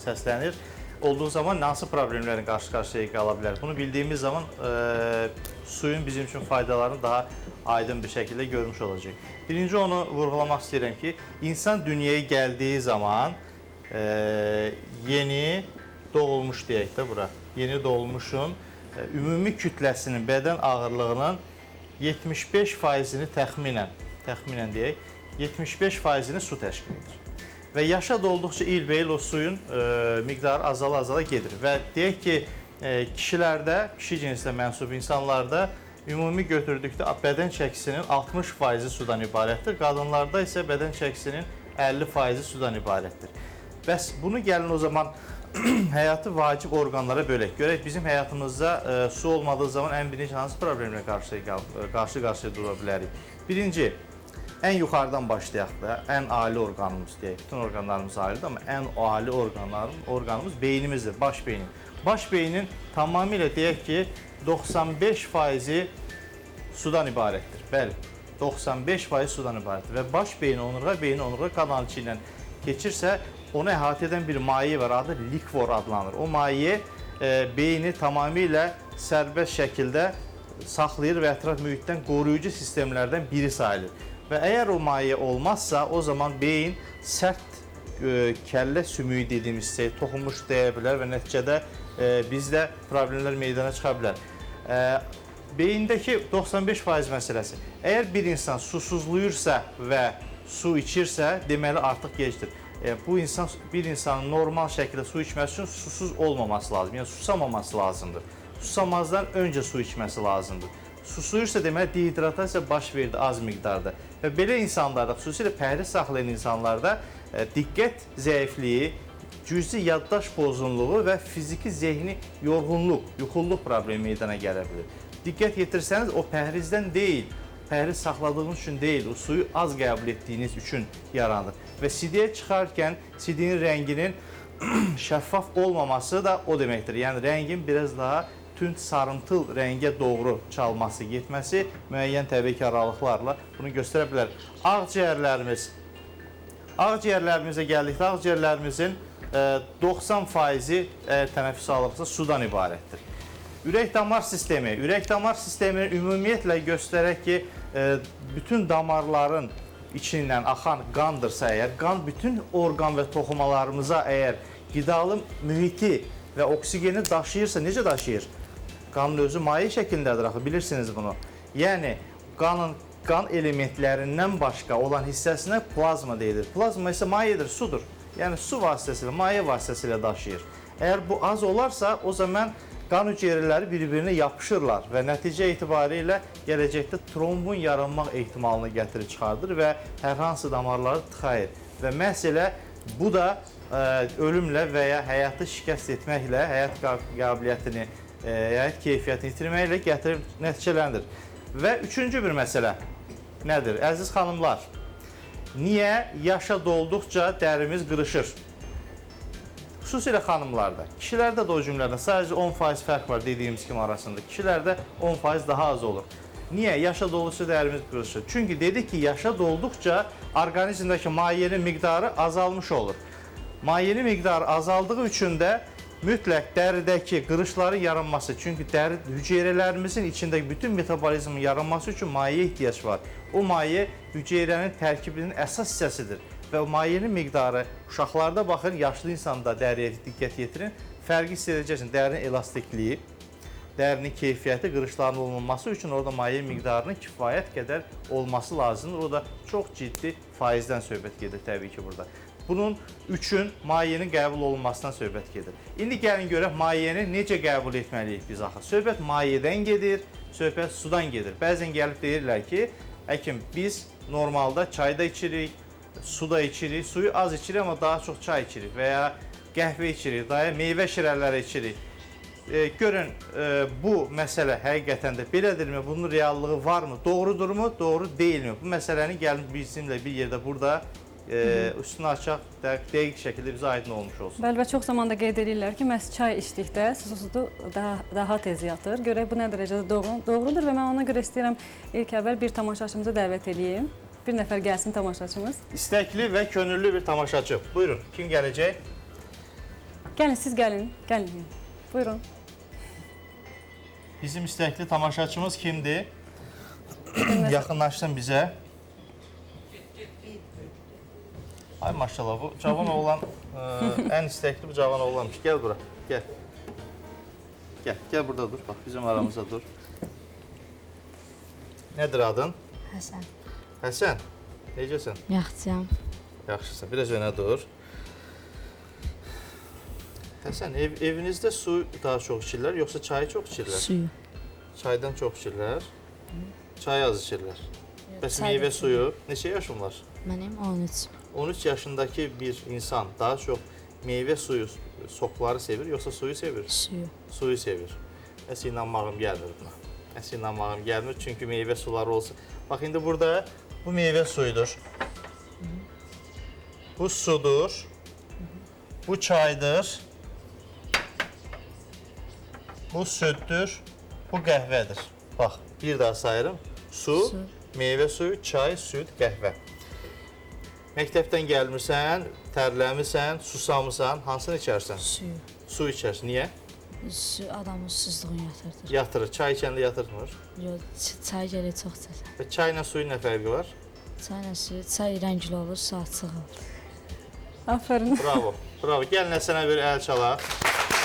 səslənir, olduğu zaman hansı problemlərin qarşı-qarşıya qala bilər? Bunu bildiyimiz zaman suyun bizim üçün faydalarını daha aydın bir şəkildə görmüş olacaq. Birinci onu vurğulamaq istəyirəm ki, insan dünyaya gəldiyi zaman yeni doğulmuş deyək də bura, yeni doğulmuşun ümumi kütləsinin, bədən ağırlığının 75%-ni təxminən deyək, 75%-ni su təşkil edir. Və yaşa dolduqca ilbəil o suyun miqdarı azala-azala gedir. Və deyək ki, kişilərdə, kişi cinsinə mənsub insanlarda ümumi götürdükdə bədən çəkisinin 60% sudan ibarətdir. Qadınlarda isə bədən çəkisinin 50% sudan ibarətdir. Bəs bunu gəlin o zaman həyatı vacib orqanlara bölək. Görək bizim həyatımızda su olmadığı zaman ən birinci hansı problemlə qarşı-qarşıya dura bilərik? Birinci, ən yuxarıdan başlayaq da, ən ali orqanımız deyək. Bütün orqanlarımız alidir, amma ən ali orqanımız beynimizdir, baş beynin. Baş beynin tamamilə deyək ki, 95% sudan ibarətdir. Bəli, 95% sudan ibarətdir və baş beyni, onurğa beyni, onurğa kanalı ilə keçirsə, onu əhatə edən bir maye var, adı likvor adlanır. O maye beyni tamamilə sərbəst şəkildə saxlayır və ətraf mühitdən qoruyucu sistemlərdən biri sayılır. Və əgər o maye olmazsa, o zaman beyin sərt kəllə sümüyü dediyimiz şey toxunmuş deyə bilər və nəticədə bizdə problemlər meydana çıxa bilər. Beyindəki 95% məsələsi. Əgər bir insan susuzluyursa və su içirsə, deməli artıq gecdir. Bu insan, bir insanın normal şəkildə su içməsi üçün susuz olmaması lazım, yəni susamaması lazımdır. Susamazdan öncə su içməsi lazımdır. Susuyursa deməli dehidratasiya baş verdi az miqdarda. Və belə insanlarda, xüsusilə pəhriz saxlayan insanlarda diqqət zəifliyi, cüzi yaddaş pozğunluğu və fiziki zehni yorğunluq, yuxulluq problemi meydana gələ bilir. Diqqət yetirsəniz o pəhrizdən deyil, pəhriz saxladığınız üçün deyil, o suyu az qəbul etdiyiniz üçün yaranır. Və sidiyə çıxarkən sidiyin rənginin şəffaf olmaması da o deməkdir. Yəni rəngin biraz daha tünd sarımtıl rəngə doğru çalması, getməsi müəyyən təbii ki aralıqlarla bunu göstərə bilər. Ağciyərlərimiz. Ağciyərlərimizə gəldikdə ağciyərlərimizin 90%-i əgər tənəffüs alırsa sudan ibarətdir. Ürək-damar sistemi. Ürək-damar sistemini ümumiyyətlə göstərək ki, bütün damarların içindən axan qandırsa əgər, qan bütün orqan və toxumalarımıza əgər qidalı mühiti və oksigeni daşıyırsa, necə daşıyır? Qanın özü maye şəklindədir axı, bilirsiniz bunu. Yəni, qanın qan elementlərindən başqa olan hissəsinə plazma deyilir. Plazma isə mayedir, sudur. Yəni, su vasitəsilə, maye vasitəsilə daşıyır. Əgər bu az olarsa, o zaman qan hüceyrələri bir-birinə yapışırlar və nəticə itibarilə gələcəkdə trombun yaranmaq ehtimalını gətirir, çıxardır və hər hansı damarları tıxayır. Və məhz elə bu da ölümlə və ya həyatı şikəst etməklə, həyat qabiliyyətini, həyat keyfiyyətini itirməklə gətirib nəticələndir. Və üçüncü bir məsələ nədir? Əziz xanımlar, niyə yaşa dolduqca dərimiz qırışır? Xüsusilə xanımlarda, kişilərdə də o cümlədə sadəcə 10% fərq var dediyimiz kimi arasında. Kişilərdə 10% daha az olur. Niyə? Yaşa dolduqca dərimiz qırışır. Çünki dedik ki, yaşa dolduqca orqanizmdəki mayenin miqdarı azalmış olur. Mayenin miqdarı azaldığı üçün də mütləq dəridəki qırışların yaranması, çünki dəri hüceyrələrimizin içindəki bütün metabolizmin yaranması üçün mayeyə ehtiyac var. O maye hüceyrənin tərkibinin əsas hissəsidir və o mayenin miqdarı uşaqlarda baxın, yaşlı insanda dəriyə diqqət yetirin, fərqi hiss edəcəksiniz. Dərinin elastikliyi, dərinin keyfiyyəti, qırışların olmaması üçün orada maye miqdarının kifayət qədər olması lazımdır. O da çox ciddi faizdən söhbət gedir təbii ki burada. Bunun üçün mayenin qəbul olunmasından söhbət gedir. İndi gəlin görək mayeni necə qəbul etməliyik biz axı. Söhbət mayedən gedir, söhbət sudan gedir. Bəzən gəlib deyirlər ki, həkim biz normalda çay da içirik, su da içirik, suyu az içirik amma daha çox çay içirik və ya qəhvə içirik, daha meyvə şirələri içirik. Görün, bu məsələ həqiqətən də belədirmi, bunun reallığı varmı, doğrudurmu, doğru deyilmi? Bu məsələni gəlin bizimlə bir yerdə burada üstünü açaq, dəqiq şəkildə bizə aydın olmuş olsun. Bəli, və çox zaman da qeyd edirlər ki, məhz çay içdikdə susuzluq daha tez yatır. Görək bu nə dərəcədə doğrudur və mən ona görə istəyirəm ilk əvvəl bir tamaşaçımızı dəvət eləyim. Bir nəfər gəlsin tamaşaçımız. İstəkli və könüllü bir tamaşaçı. Buyurun, kim gələcək? Gəlin, siz gəlin. Gəlin. Buyurun. Bizim istəkli tamaşaçımız kimdir? Yaxınlaşsın bizə. Ay maşallah, bu cavan oğlan, ən istəkli bu cavan oğlanmış. Gəl bura, gəl. Gəl, gəl burada dur, bax bizim aramızda dur. Nədir adın? Həsən. Həsən, necəsən? Yaxşıyam. Yaxşısan, biraz önə dur. Həsən, evinizdə su daha çox içirlər, yoxsa çayı çox içirlər? Suyu. Çaydan çox içirlər, çayı az içirlər. Bəs meyvə suyu, neçə yaşın var? Mənim 13. 13 yaşındakı bir insan daha çox meyvə suyu, sokları sevir, yoxsa suyu sevir? Suyu. Suyu sevir. Nəsə inanmağım gəlmir buna. Nəsə inanmağım gəlmir, çünki meyvə suları olsa... Bax, indi burada bu meyvə suyudur. Bu sudur. Bu çaydır. Bu süddür. Bu qəhvədir. Bax, bir daha sayırım. Su, meyvə suyu, çay, süd, qəhvə. Məktəbdən gəlmirsən, tərləmirsən, susamısan, hansını içərsən? Suyu. Su içərsən. Niyə? Su adamın susuzluğunu yatırdır. Yatırır. Çay içəndə yatırmır? Yox, çay gəlir çox içəsən. Və çayla suyun nə fərqi var? Çayla suyu, çay rəngli olur, su açıq olur. Aferin. Bravo, bravo. Gəlin Həsənə bir əl çalaq,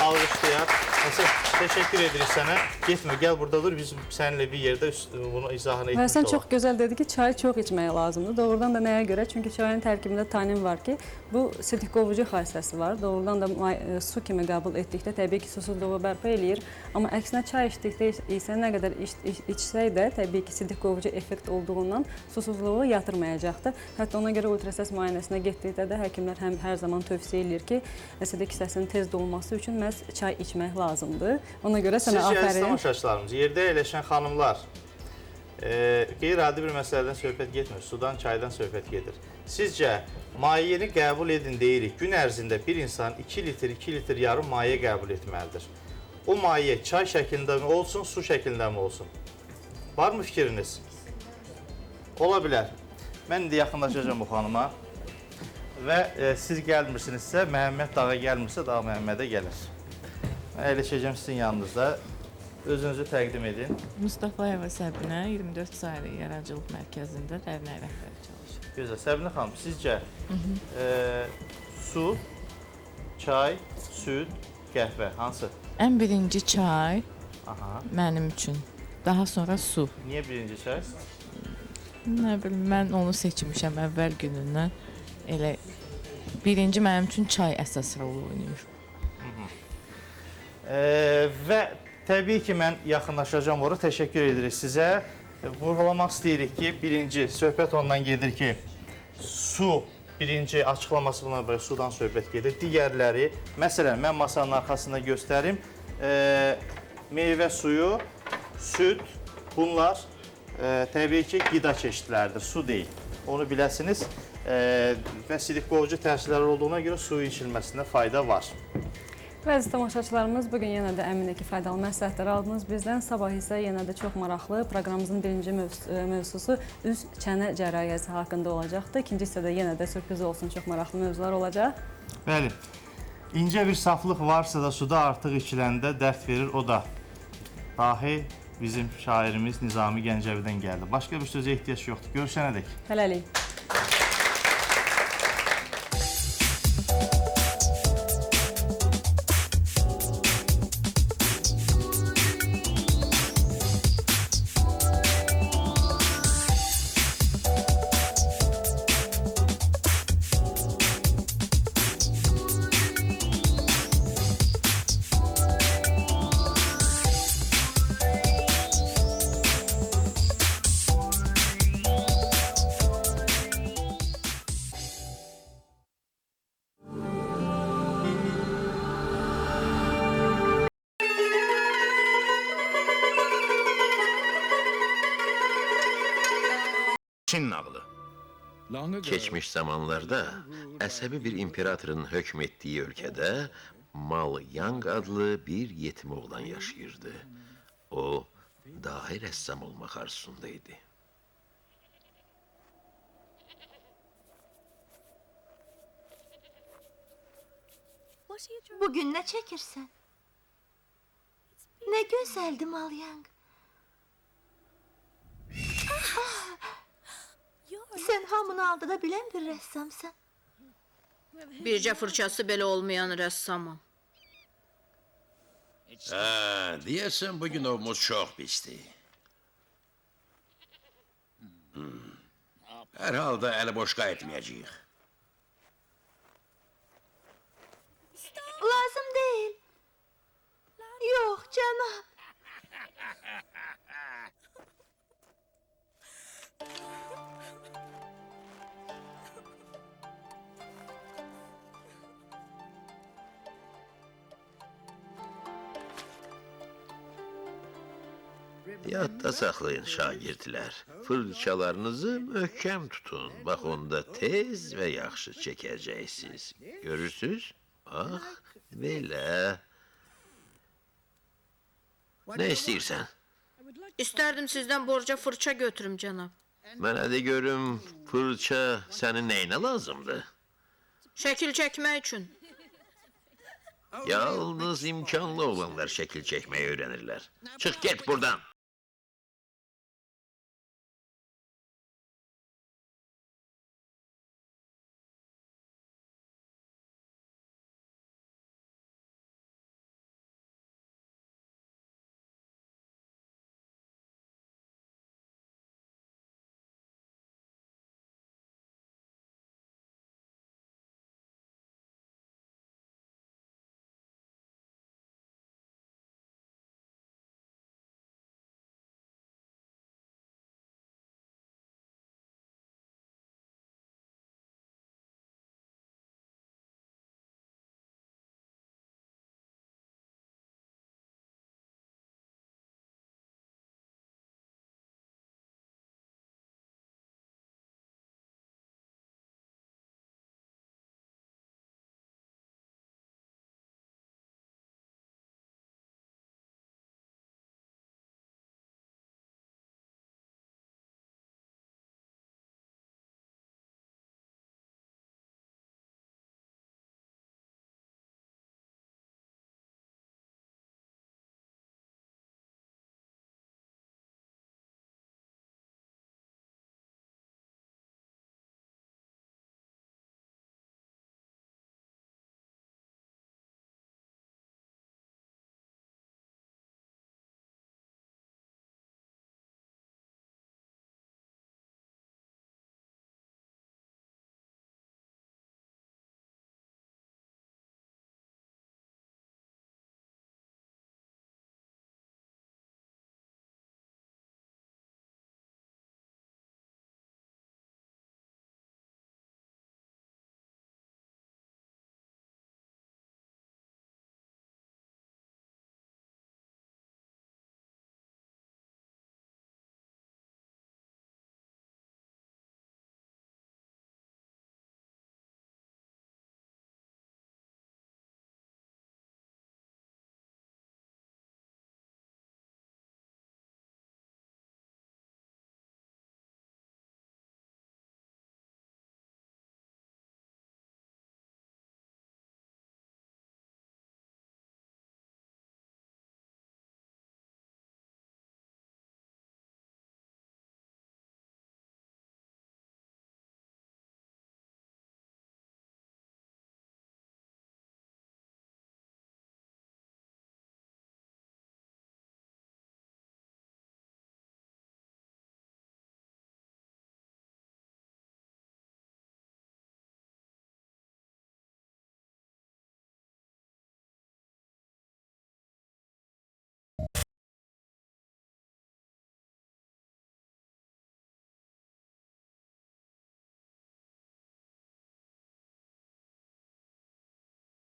alqışlayaq. Həsən, təşəkkür edirik sənə. Getmə, gəl burada dur, biz səninlə bir yerdə bunu izahını etmiş olaq. Həsən çox gözəl dedi ki, çayı çox içmək lazımdır. Doğrudan da nəyə görə? Çünki çayın tərkibində tanin var ki, bu sidik qovucu xassəsi var. Doğrudan da su kimi qəbul etdikdə təbii ki, susuzluğu bərpa eləyir. Amma əksinə çay içdikdə isə nə qədər içsək də təbii ki, sidik qovucu effekt olduğundan susuzluğu yatırmayacaqdır. Hətta ona görə ultrasəs müayinəsinə getdikdə də həkimlər həm hər zaman tövsiyə eləyir ki, sidik hissəsinin tez dolması üçün məhz çay içmək lazımdır. Ona görə sənə Sizcə, afərin. Sizcə, tamaşaçılarımız, yerdə əyləşən xanımlar, qeyri-adi bir məsələdən söhbət getmir, sudan, çaydan söhbət gedir. Sizcə, mayeni qəbul edin deyirik, gün ərzində bir insan 2 litr, 2 litr yarım maye qəbul etməlidir. O maye çay şəklində mi olsun, su şəklində mi olsun? Var mı fikriniz? Ola bilər. Mən indi yaxınlaşacağım bu xanıma. Və siz gəlmirsinizsə, Məhəmməd dağa gəlmirsə, dağ Məhəmmədə gəlir. Mən əyləşəcəm sizin yanınızda. Özünüzü təqdim edin. Mustafayeva Səbinə, 24 saylı Yaradıcılıq Mərkəzində dərnək rəhbəri çalışır. Gözəl. Səbinə xanım, sizcə su, çay, süd, qəhvə hansı? Ən birinci çay Aha. mənim üçün. Daha sonra su. Niyə birinci çay? Nə bilim, mən onu seçmişəm əvvəl günündən. Elə birinci mənim üçün çay əsas rolu oynayır. Və təbii ki, mən yaxınlaşacağam ora. Təşəkkür edirik sizə. Vurğulamaq istəyirik ki, birinci söhbət ondan gedir ki, su birinci açıqlaması buna görə sudan söhbət gedir. Digərləri, məsələn, mən masanın arxasında göstərim. Meyvə suyu, süd, bunlar təbii ki, qida çeşidləridir, su deyil. Onu biləsiniz. Və sidik qovucu təsirləri olduğuna görə suyun içilməsində fayda var. Və əziz tamaşaçılarımız, bugün yenə də əminə ki, faydalı məsləhətlər aldınız bizdən. Sabah isə yenə də çox maraqlı proqramımızın birinci mövzusu üz çənə cərrahiyyəsi haqqında olacaqdır. İkinci hissədə yenə də sürpriz olsun, çox maraqlı mövzular olacaq. Bəli, incə bir saflıq varsa da suda artıq içiləndə dərd verir, o da dahi bizim şairimiz Nizami Gəncəvidən gəldi. Başqa bir sözə ehtiyac yoxdur. Görüşənədək. Hələlik. Çin nağılı. Keçmiş zamanlarda əsəbi bir imperatorun hökm etdiyi ölkədə Mal Yang adlı bir yetim oğlan yaşayırdı. O, dahi rəssam olmaq arzusunda idi. Bugün nə çəkirsən? Nə gözəldir Mal Yang. Sən hamını aldada bilən bir rəssamsan. Bircə fırçası belə olmayan rəssamam. Ha, deyəsən bugün ovumuz çox pisdir. Hər halda əli boş qayıtmayacağıq. Lazım deyil. Yox, cənab. Yadda saxlayın şagirdlər, fırçalarınızı möhkəm tutun. Bax, onda tez və yaxşı çəkəcəksiniz. Görürsünüz? Bax, belə. Nə istəyirsən? İstərdim sizdən borca fırça götürüm, cənab. Mənə də görüm, fırça sənin nəyinə lazımdır? Şəkil çəkmək üçün. Yalnız imkanlı olanlar şəkil çəkməyi öyrənirlər. Çıx, get buradan.